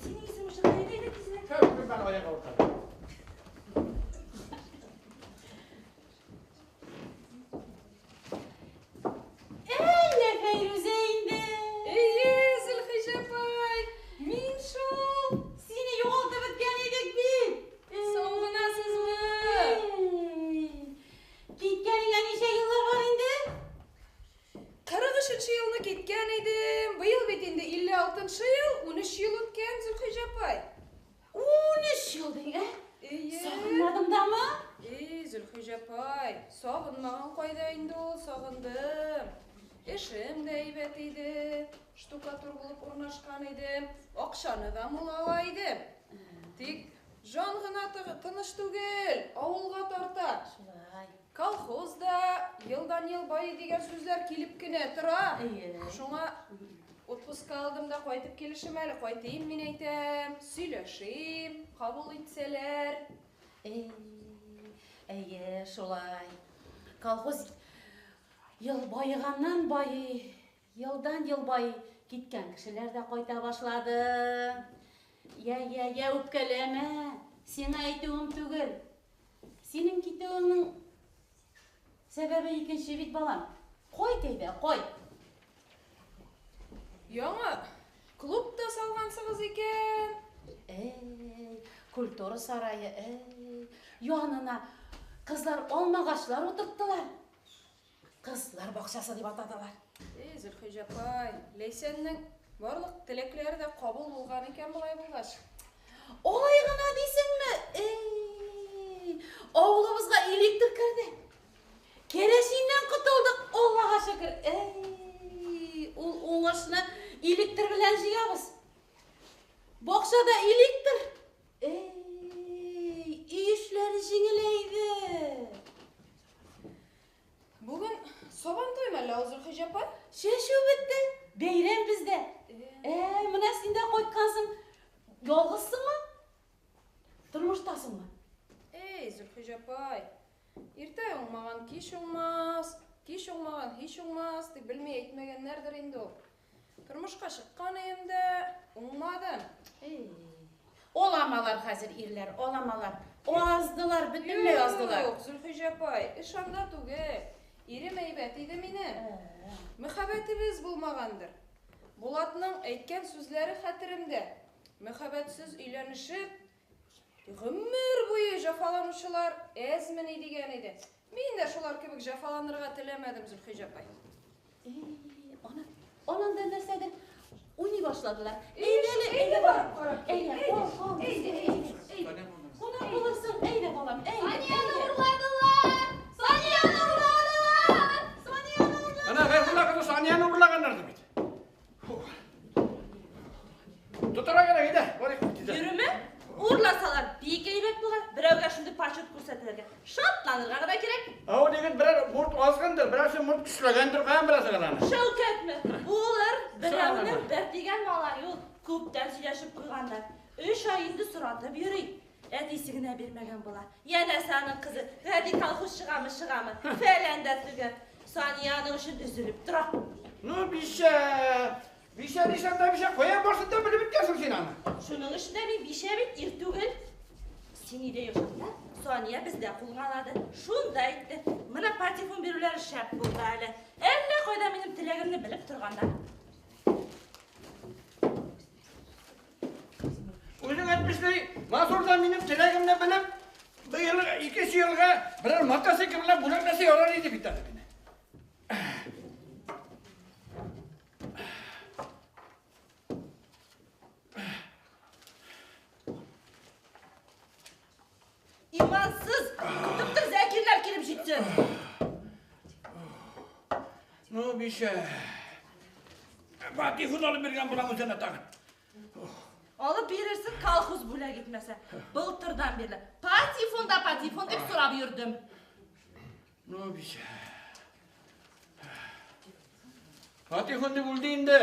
Синең исемең чыкты, әйдә, әйдә тизрәк. Кем кем бәне аяк авырта. Әллә Фәйрүзә инде. Әйе, Зөлхиҗә апай, мин шул. Сине югалтып беткән идек бит. Сау гынасызмы? Киткәнеңә ничә еллар бар инде? 43 елны киткән идем. Быел бит инде 56 ел, 13 ел үткән, Зөлхиҗә апай. 13 ел диң, ә? Әйе. Сагынмадың дамы? Эй, Зөлхиҗә апай, сагынмаган кайда инде ул, сагындым. Эшем дә әйбәт иде, штукатур булып урнашкан идем, акчаны да мул ала идем. Тик жан гына тыныч түгел, авылга тарта. Шулай. Колхоз да елдан-ел байый дигән сүзләр килеп кенә тора. Шуңа отпуска алдым да кайтып килешем әле, кайтыйм мин әйтәм, сөйләшим, кабул итсәләр. Эй, әйе, шулай. Колхоз ел байыганнан байый, елдан ел байый. Киткән кешеләр дә кайта башлады. Я, я, я, үпкәләмә. Сиңа әйтүем түгел. Синең китүеңнең сәбәбе икенче бит, балам. Кайт әйдә, кайт. Яңа клуб та салгансыгыз икән. Эй, культура сарае, эй. Янына кызлар алмагачлар утырттылар. Кызлар бакчасы дип атадылар. Эй, Зөлхиҗә апай, Ләйсәннең барлык теләкләре дә кабул булган икән болай булгач. Алай гына дисеңме? Эй, авылыбызга электр керде. Керәшеннән котылдык, Аллага шөкер. Эй, ул уңышны электр белән җыябыз. Бакчада электр. Эй, өй эшләре җиңеләйде. Бүген Сабан туймы әллә ул, Зөлхиҗә апай? Чәчү бетте, бәйрәм бездә. Менә син дә кайткансың. Ялгызсыңмы? Тормыштасыңмы? Эй, Зөлхиҗә апай, иртә уңмаган кич уңмас, кич уңмаган һич уңмас дип белми әйтмәгәннәрдер инде ул. Тормышка чыккан идем дә уңмадым. Эй, оламалар хәзер ирләр, оламалар. Аздылар, бөтөнләй аздылар. Юк, Зөлхиҗә апай, эш анда түгел. Ирем әйбәт иде минем. Мәхәббәтебез булмагандыр. Булатның әйткән сүзләре хәтеремдә. Мәхәббәтсез өйләнешеп, гомер буе җәфаланучылар әзмени дигән иде. Мин дә шулар кебек җәфаланырга теләмәдем, Зөлхиҗә апай. Ана, ананда нәрсәдер уйный башладылар. Әйдә, Әйдә, әйдә барып карап кил. Әйдә, Әйдә, ал, ал, әйдә, әйдә, әйдә. Кунак булырсың, әйдә, балам, әйдә. Санияне урладылар! Санияне урладылар! Санияне урладылар! Ана Гайфулла кызы Санияне урлаганнар ди бит. Тотарга кирәк, әйдә, барыйк тиздән. Йөреме? Урласалар, бик әйбәт була. Берәүгә шундый почет күрсәтергә. Шатланырга гына кирәк. Ә ул егет берәр мурт азгындыр, берәрсе мурт көчләгәндер, каян беләсең аны? Шәүкәтме? Булыр, берәүнең бер дигән малае ул. Күптән сөйләшеп куйганнар. 3 ай инде соратып йөри. Әтисе генә бирмәгән була. Янәсе аның кызы гади колхозчыгамы чыгамы? Фәлән дә түгел. Сания аның өчен өзелеп тора. Ну, бичә, бичә дисәң дә бичә, кая барсын да белеп беткәнсең син аны. Шуның өчен дә мин бичә бит, ир түгел. Син өйдә юк чакта Сания бездә кулгалады. Шунда әйтте. Менә патефон бирүләре шәп булды әле. Әллә кайда минем теләгемне белеп торганнар. Үзең әйтмешли, Мансур да минем теләгемне белеп, быел икенче елга берәр мотоцикл белән бүләкләсә ярар иде бит әле мине. Имансыз! Көтеп тор, Зәкирләр килеп җитсен. Ну, бичә. Патефон алып биргән булам үзенә тагын. Алып бирерсең, колхоз бүләк итмәсә. Былтырдан бирле патефон да патефон дип сорап йөрдем. Ну, бичә. Патефон дип үлде инде.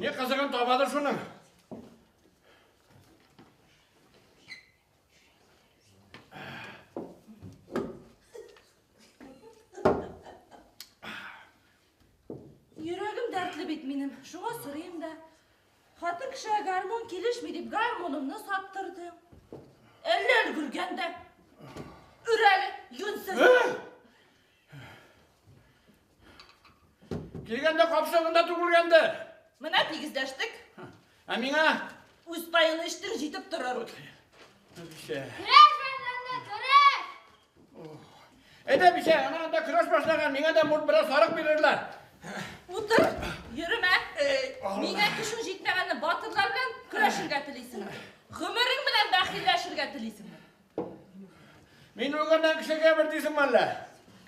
Не кызыгын табадыр шуның. Йөрәгем дәртле бит минем. Шуңа сорыйм да. Хатын кешегә гармун килешми дип гармунымны саттырдым. Әллә өлгергән дә. Өрәле, юньсез. Килгәндә капчыгында түгелгәндер. Менә тигезләштек. Ә миңа? Үз паеңны эчтең, җитеп торыр. Бичә. Көрәш башланды, көрәш! Әйдә, бичә, ана анда көрәш башлаган, миңа да мурт бераз сарык бирерләр. Утыр, йөремә. Миңа көчең җитмәгәнне батырлар белән көрәшергә телисеңме? Гомерең белән бәхилләшергә телисеңме? Мин үлгәннән кеше кәмер дисеңме әллә?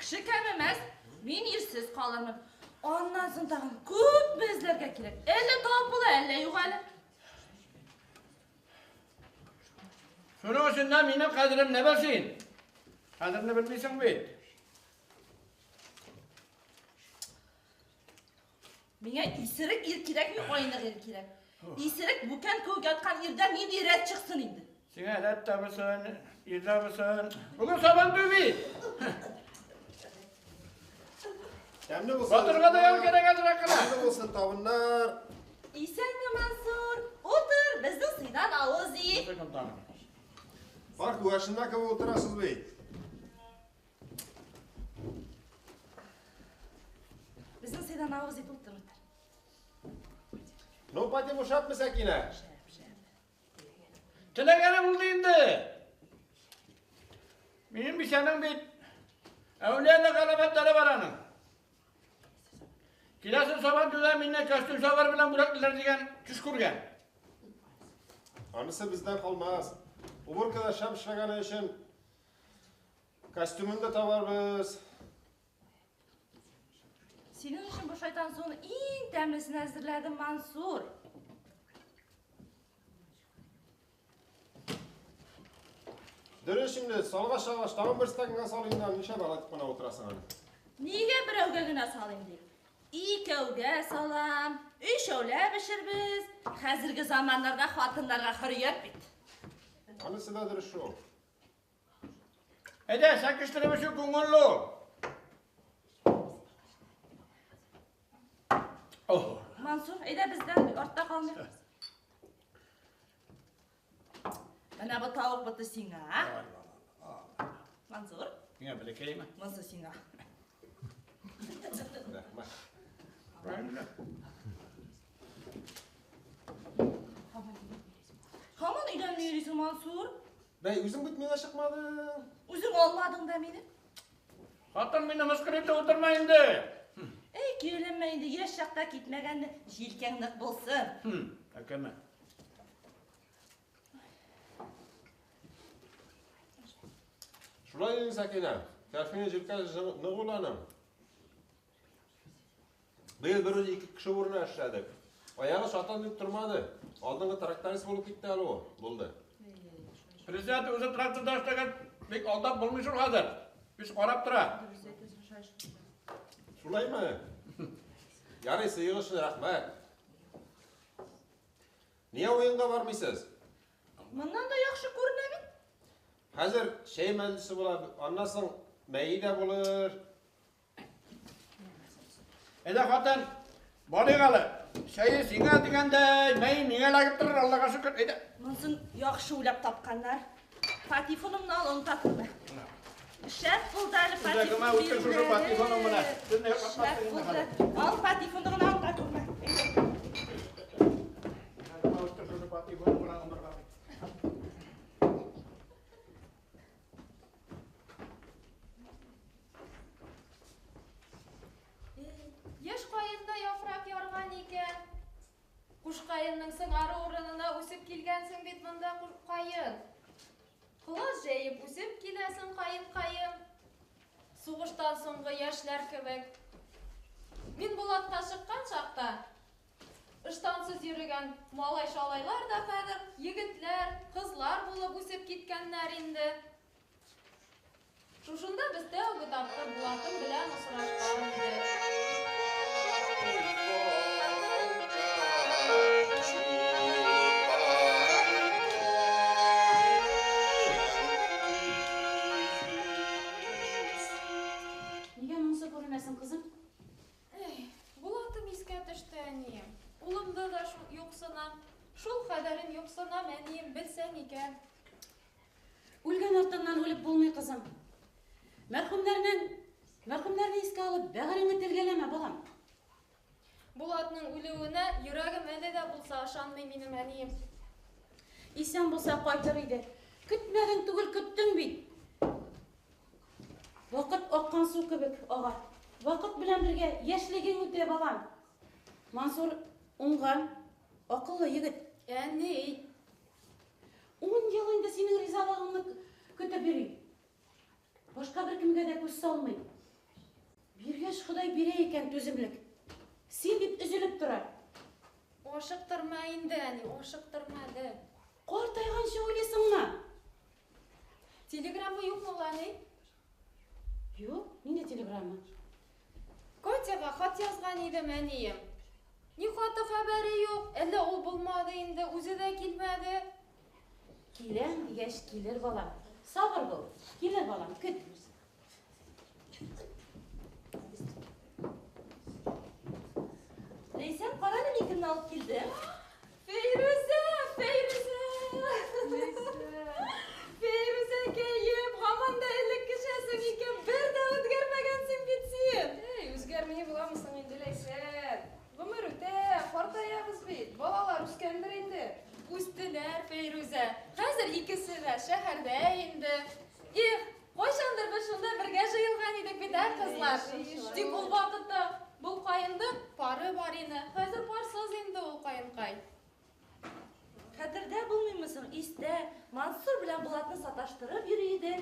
Кеше кәмемәс, мин ирсез калырмын. Аннан соң тагын күпме эзләргә кирәк. Әллә табып була, әллә юк әле. Шуның өчен дә минем кадеремне бел син. Кадеремне белмисең бит. Миңа исерек ир кирәкми, айнык ир кирәк. Исерек бүкән кеүек яткан ирдән нинди рәт чыксын инде? Сиңа рәт табылсын, ир табылсын. Бүген Сабантуй бит. Тәмле булсын. Батырга да ял кирәк әзрәк кенә. Тәмле булсын табыннар. Исәнме, Мансур? Утыр, безнең сыйдан авыз ит. Бар күгәрченнәр кебек утырасыз бит. Безнең сыйдан авыз ит, утыр, утыр. Ну, патефон шәпме, Сәкинә? Шәп, шәп. Теләгәне булды инде. Минем бичәнең бит әүлиялек галәмәтләре бар аның. Киләсе Сабантуйда миннән костюм чалбар белән бүләкләр дигән төш күргән. Анысы бездән калмас. Уборкада шәп эшләгәне өчен костюмын да табарбыз. Синең өчен бу шайтан суын иң тәмлесен әзерләдем, Мансур. Дөрес инде, салгач салгач, тагын бер стаканга салыйм да, ничә бала дип кына утырасың әле. Нигә берәүгә генә салыйм ди? Икәүгә салам, өчәүләп эчербез. Хәзерге заманнарда хатыннарга хөррият бит. Анысы да дөрес шул. Әйдә, сәкештереп эчү күңелле ул. Ох. Мансур, әйдә бездән артта калмыйк. Менә бу тавык боты сиңа. Мансур? Миңа бәләкәйме? Монсы сиңа. Рәхмәт. Һаман өйләнми йөрисең, Мансур? Бәй, үзең бит миңа чыкмадың. Үзең алмадың да мине. Хатын мине мыскыл итеп утырма инде. Әй, көйләнмә инде, яшь чакта китмәгәнне, җилкәң нык булсын. Әкәмә. Шулай инде, Сәкинә. Кәрфинең җилкәсе нык ул аның. Быел бер үзе ике кеше урынына эшләдек. Аягы сатан дип тормады. Алдынгы тракторист булып китте әле ул. Булды. Президент үзе тракторда эшләгән, бик алдап булмый шул хәзер. Биш карап тора. Шулаймы? Ярый, сыегыз өчен рәхмәт. Нигә уенга бармыйсыз? Моннан да яхшы күренә бит. Хәзер чәй мәҗлесе була, аннан соң мәйе дә булыр. Әйдә, хатын, барыйк әле. Чәе сиңа дигәндәй, мәй миңа эләгеп торыр, Аллага шөкер. Әйдә. Монысын яхшы уйлап тапканнар. Патефонымны ал, оныта күрмә. Шәп булды әле Үзәгемә патефон үтте шушы патефоның менә. Сез не Шәп булды. Ал патефонны гына оныта күрмә. Үзәгемә үтте шушы патефоның менә гомергә. Яшь каенда яфрак ярган икән. Куш каенның сыңары урынына үсеп килгәнсең бит монда каен. Колач җәеп үсеп киләсең каен-каен. Сугыштан соңгы яшьләр кебек. Мин Булатка чыккан чакта ыштансыз йөрегән малай-шалайлар да хәзер егетләр, кызлар булып үсеп киткәннәр инде. Шушында без тәүге тапкыр Булатым белән очрашкан идек. Нигә моңсу күренәсең, кызым? Эй, Булатым искә төште, әнием. Улымды да юксынам. Шул кадәрен юксынам, әнием, белсәң икән. Үлгән артыннан үлеп булмый, кызым. Мәрхүмнәрне искә алып, бәгыреңне телгәләмә, балам. Булатның үлүенә йөрәгем әле дә булса ышанмый минем, әнием. Исән булса кайтыр иде. Көтмәдең түгел, көттең бит. Вакыт аккан су кебек ага. Вакыт белән бергә яшьлегең үтә, балам. Мансур уңган, акыллы егет. Әни! 10 ел инде синең ризалыгыңны көтеп йөри. Башка беркемгә дә күз салмый. Биргәч Ходай бирә икән түземлек. Син дип өзелеп тора. Ашыктырма инде, әни, ашыктырма әле. Картайганчы уйлыйсыңмы? Телеграмма юкмы ул, әни? Юк, нинди телеграмма? Катяга хат язган идем, әнием. Ни хаты хәбәре юк, әллә ул булмады инде, үзе дә килмәде. Киләм дигәч килер, балам. Сабыр бул, килер, балам, көт. Ләйсән, кара әле, мин кемне алып килдем? Фәйрүзә, Фәйрүзә! Фәйрүзәкәем, һаман да элеккечәсең икән, бер дә үзгәрмәгәнсең бит син. Эй, үзгәрми буламы соң инде, Ләйсән? Гомер үтә, картаябыз бит, балалар үскәндер инде. Үстеләр, Фәйрүзә. Хәзер икесе дә шәһәрдә инде. Их, кайчандыр без шунда бергә җыелган идек бит, ә, кызлар? Тик ул вакытта бу каенның пары бар иде. Хәзер парсыз инде ул каенкай. Хәтердә булмыймы соң, истә, Мансур белән Булатны саташтырып йөри иде.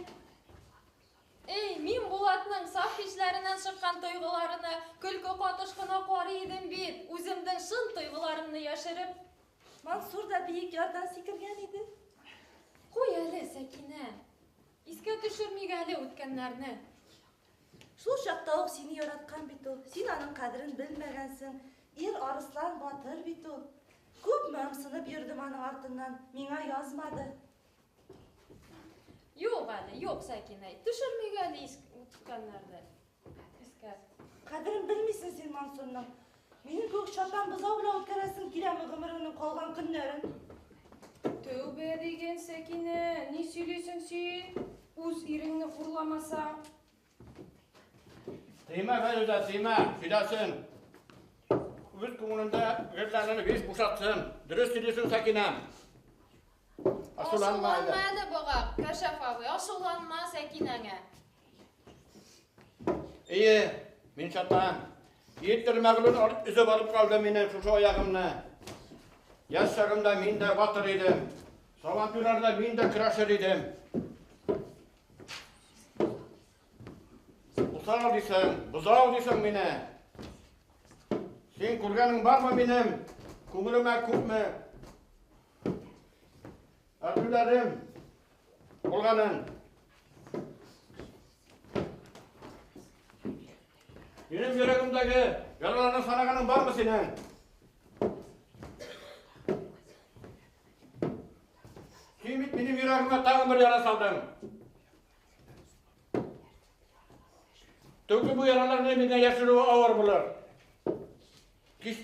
Эй, мин Булатның саф хисләреннән чыккан тойгыларына көлке катыш кына карый идем бит, үземнең чын тойгыларымны яшереп. Мансур да биек ярдан сикергән иде. Куй әле, Сәкинә. Искә төшермик әле үткәннәрне. Шул чакта ук сине яраткан бит ул. Син аның кадерен белмәгәнсең. Ир арыслан батыр бит ул. Күпме ымсынып йөрдем аның артыннан, миңа язмады. Юк әле, юк, Сәкинә. Төшермик әле үткәннәрне. Искә. Кадерен белмисең син Мансурның. Минем кебек чатан бозау белән үткәрәсең киләме гомереңнең калган көннәрен? Тәүбә диген, Сәкинә, ни сөйлисең син? Үз иреңне хурламасаң. Тыйма, Фәрүзә, тыйма, сөйләсен. Үз күңелендә гөрләнен һич бушатсын. Дөрес сөйлисең, Сәкинә. Ачуланма Ачуланма әле бага, Кәшәф абый, ачуланма Сәкинәңә. Ие, мин шатан. Гитлер мәгълүн өзеп алып калды минем шушы аягымны. Яшь чагымда мин дә батыр идем. Сабантуйларда мин дә көрәшер идем. Усал дисең, бозау дисең мине. Син күргәнең бармы минем? Күңелемә күпме? Әрнүләрем булганын. Минем йөрәгемдәге яраларны санаганың бармы синең? Син бит минем йөрәгемә тагын бер яра салдың. Түге бу яраларны миннән яшерүе авыр булыр. Кич...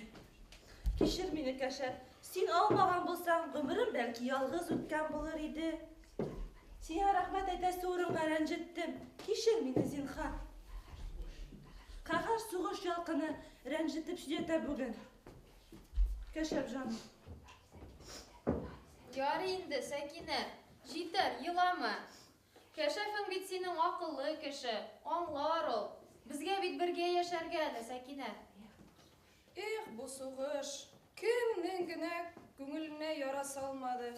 Кичер мине, Кәшәп. Син алмаган булсаң, гомерем бәлки ялгыз үткән булыр иде. Сиңа рәхмәт әйтәсе урынга рәнҗеттем. Кичер мине, зинһар. Каһәр сугыш ялкыны рәнҗетеп сөйләтә бүген. Кәшәп җаным. Ярый инде, Сәкинә, җитәр, елама. Кәшәфең бит синең акыллы кеше, аңлар ул. Безгә бит бергә яшәргә әле, Сәкинә. Эх, бу сугыш! Кемнең генә күңеленә яра салмады.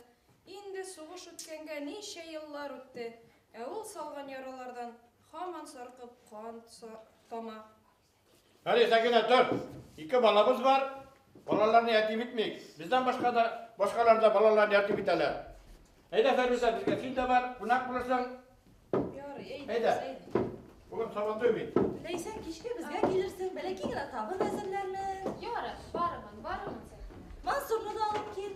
Инде сугыш үткәнгә ничә еллар үтте, ә ул салган яралардан һаман саркып кан тама. Әри, Сәкинә, тор. Ике балабыз бар. Балаларны ятим итмик. Бездән башка да, башкалар да балаларны ятим итәләр. Әйдә, Фәрүзә, безгә син дә бар, кунак булырсың. Ярый, әйдә. Әйдә. Бүген Сабантуй бит. Ләйсән, кичкә безгә килерсең, бәләкәй генә табын әзерләрмен. Ярый, барырмын, барырмын, Сәкинә. Мансурны да алып кил.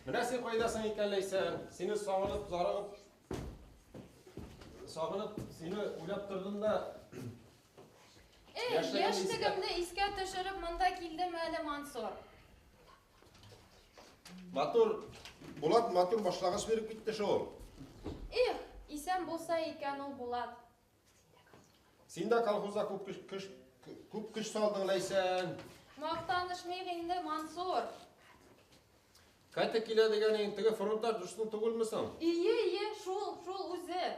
Менә син кайдасың икән, Ләйсән? Сине сагынып, зарыгып, сагынып, сине уйлап тордым да. Эй, яшьлегемне искә төшереп, монда килдем әле, Мансур. Матур, Булат матур башлагыч биреп китте шул. Эх, исән булса икән ул Булат. Син дә колхозда күп көч, көч, күп көч салдың, Ләйсән. Мактанышмыйк инде, Мансур. Катя килә дигәнең теге фронтта дустың түгелме соң? Ие, ие, шул, шул үзе.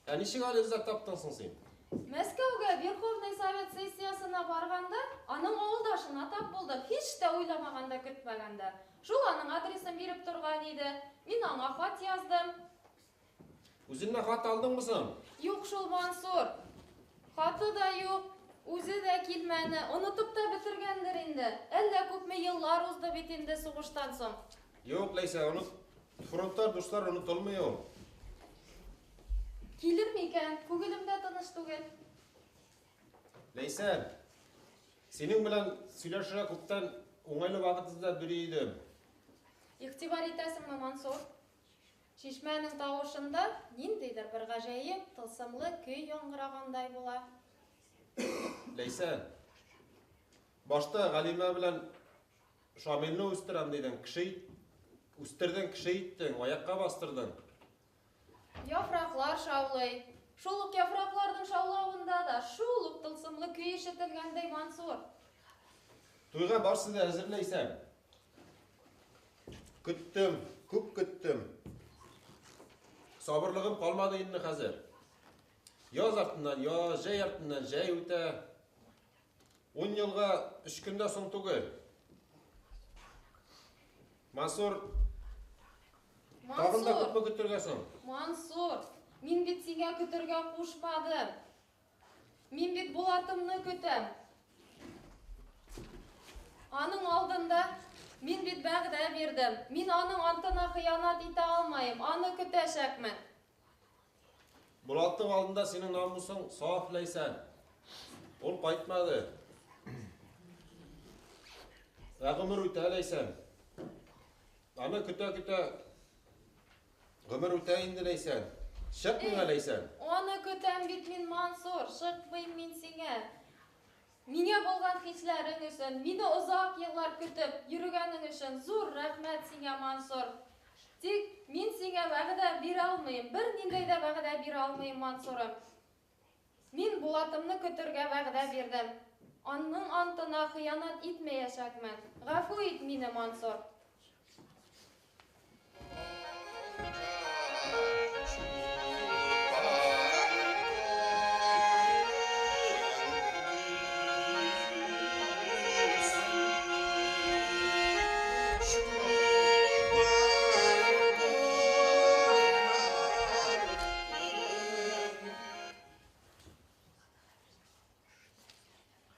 Ә ничек әле эзләп таптың соң син? Мәскәүгә Верховный Совет сессиясенә барганда, аның авылдашына тап булдык, һич тә уйламаганда, көтмәгәндә. Шул аның адресын биреп торган иде. Мин аңа хат яздым. Үзеннән хат алдыңмы соң? Юк шул, Мансур. Хаты да юк, үзе дә килмәне. Онытып та бетергәндер инде. Әллә күпме еллар узды бит инде сугыштан соң. Юк, Ләйсә, оныт. Фронтта дуслар онытылмый ул. Килер микән? Күңелем дә тыныч түгел. Ләйсән, синең белән сөйләшергә күптән уңайлы вакыт эзләп йөри идем. Игътибар итәсеңме, Мансур? Чишмәнең тавышында ниндидер бер гаҗәеп, тылсымлы көй яңгырагандай була. Ләйсән, башта Галимә белән Шамилне үстерәм дидең, кеше үстердең, кеше иттең, аякка бастырдың. Яфраклар шаулый. Шул ук яфракларның шаулавында да шул ук тылсымлы көй ишетелгәндәй, Мансур. Туйга барсы да әзер, Ләйсән. Көттем, күп көттем. Сабырлыгым калмады инде хәзер. Яз артыннан яз, җәй артыннан җәй үтә. 10 елга 3 көндә соң түгел. Мансур, тагын да күпме көтергә соң? Мансур, мин бит сиңа көтергә кушмадым. Мин бит Булатымны көтәм. Аның алдында мин бит вәгъдә бирдем. Мин аның антына хыянат итә алмыйм, аны көтәчәкмен. Булатның алдында синең намусың саф, Ләйсән. Ул кайтмады. Ә гомер үтә, Ләйсән. Аны көтә-көтә гомер үтә инде, Ләйсән. Чык миңа, Ләйсән. Аны көтәм бит мин, Мансур, чыкмыйм мин сиңа. Миңә булған хисләрең өсөн, мине озак йыллар көтөп йөрөгәнең өсөн зур рәхмәт сиңә, Мансур. Тик мин сиңә вәғәҙә бирә алмайым, бер ниндәй ҙә вәғәҙә бирә алмайым, Мансурым. Мин Булатымны көтөргә вәғәҙә бирҙем. Аның антына хыянат итмәйәсәкмен. Ғәфү ит мине, Мансур.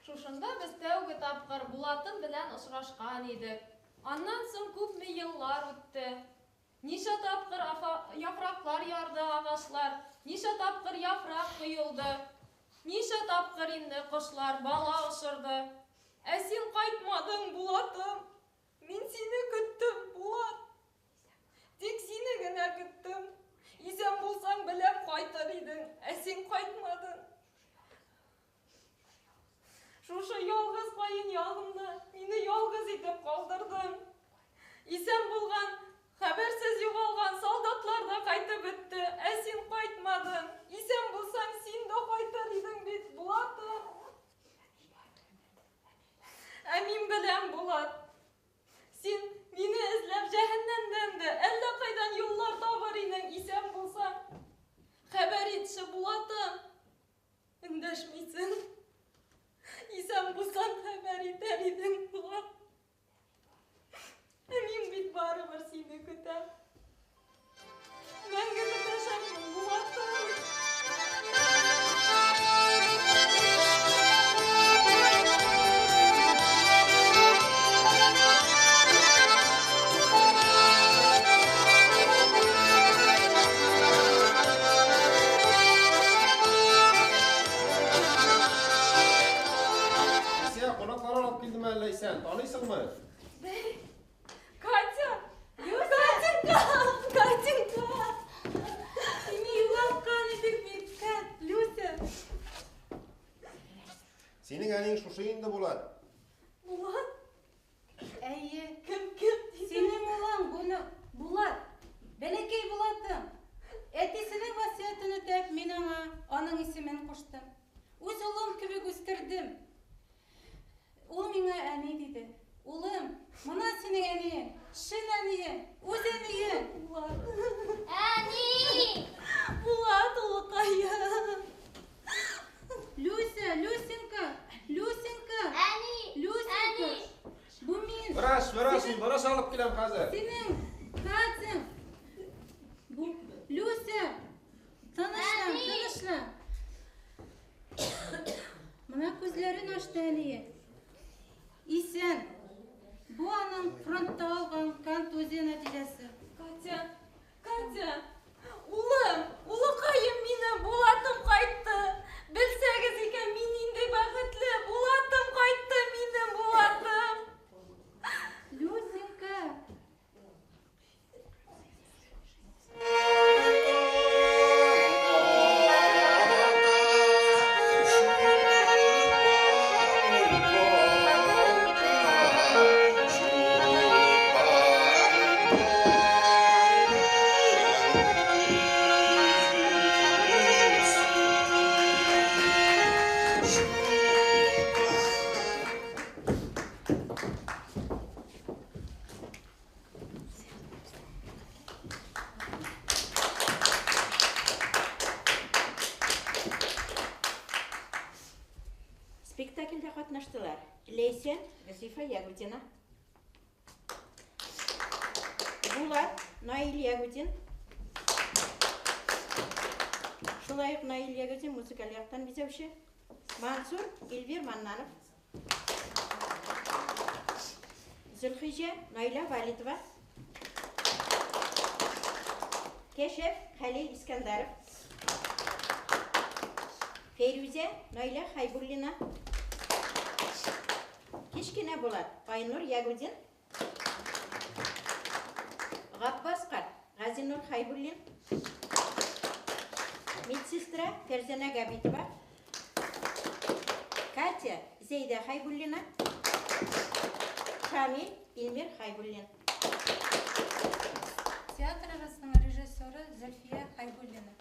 Шушында без тәүге тапҡыр Булатым белән осрашҡан идек. Аннан һуң күпме йыллар үтте. Нисә тапҡыр яфраҡлар ярҙы ағаслар, нисә тапҡыр яфраҡ ҡойолдо, нисә тапҡыр инде ҡошлар бала осорҙо. Ә син ҡайтманың, Булатым. Мин сине көттөм, Булат. Тик сине генә көттөм. Иҫән булсаң, беләм, ҡайтыр инең. Ә син ҡайтманың. Шушы ялғыҙ ҡайын яғымда мине ялғыҙ итеп ҡалдырҙың. Иҫән булған, хәбәрсеҙ юғалған солдатлар ҙа ҡайтып бөттө, ә син ҡайтманың. Иҫән булсаң, син дә ҡайтыр инең бит, Булатым. Ә мин беләм, Булат. Син мине эҙләп йәһәннәмдән дә әллә ҡайҙан юллар табыр инең, иҫән булсаң. Хәбәр итше, Булатым. Өндәшмәйһең. Иҫән булсаң, хәбәр итәр инең, Булат. Ә мин бит барыбер сине көтәм. Мәңге көтәсәкмен, Булатым. Ләйсән, таныйсыңмы? Катя! Катенька! Катенька! Һине юғалтҡан инек бит, Кат, Люся! Синең әниең шушы инде, Булат. Булат? Әйе. Кем, кем? Синең улың, буны, Булат. Бәләкәй Булатым. Әтисенең васыятын үтәп, мин аңа аның исемен ҡуштым. Үҙ улым кеүек үҫтерҙем. Ул миңа әни диде. Улым, мына синең әниең, шын әниең, үҙ әниең. Булат. Әни! Булат, улыҡайым. Люся, Люсенька, Люсенька. Әни! Люсенька. Әни! Бу мин. Врач, врач, мин врач алып киләм хәҙер. Синең Катя. Бу Люся. Тынычлан, Әни! тынычлан. Мына күҙҙәрен асты әниең. Иҫән. Бу аның фронтта алған контузия нәтижәсе. Катя, Катя, улым, улыҡайым минең, Булатым ҡайтты. Белсәгеҙ икән, мин ниндәй бәхетле. Булатым ҡайтты минең, Булатым. Люсенька. Спектаклдә ҡатнаштылар Ләйсән Зифа Ягудина, Булат Наил Ягудин, шулай уҡ Наил Ягудин музыкаль яҡтан биҙәүсе, Мансур Эльвир Маннанов, Зөлхижә Наилә Валитова, Кәшәф Хәлил Искәндәров, Фәйрүзә Наилә Хәйбуллина, Кескенә Булат Айнур Ягудин, Ғаббас ҡарт Ғәзинур Хәйбуллин, медсестра Фәрзәнә Габитова, Катя Катя Зәйдә Хәйбуллина. Шамил Илмир Хәйбуллин. Театрыбызның режиссеры Зөлфия Хәйбуллина.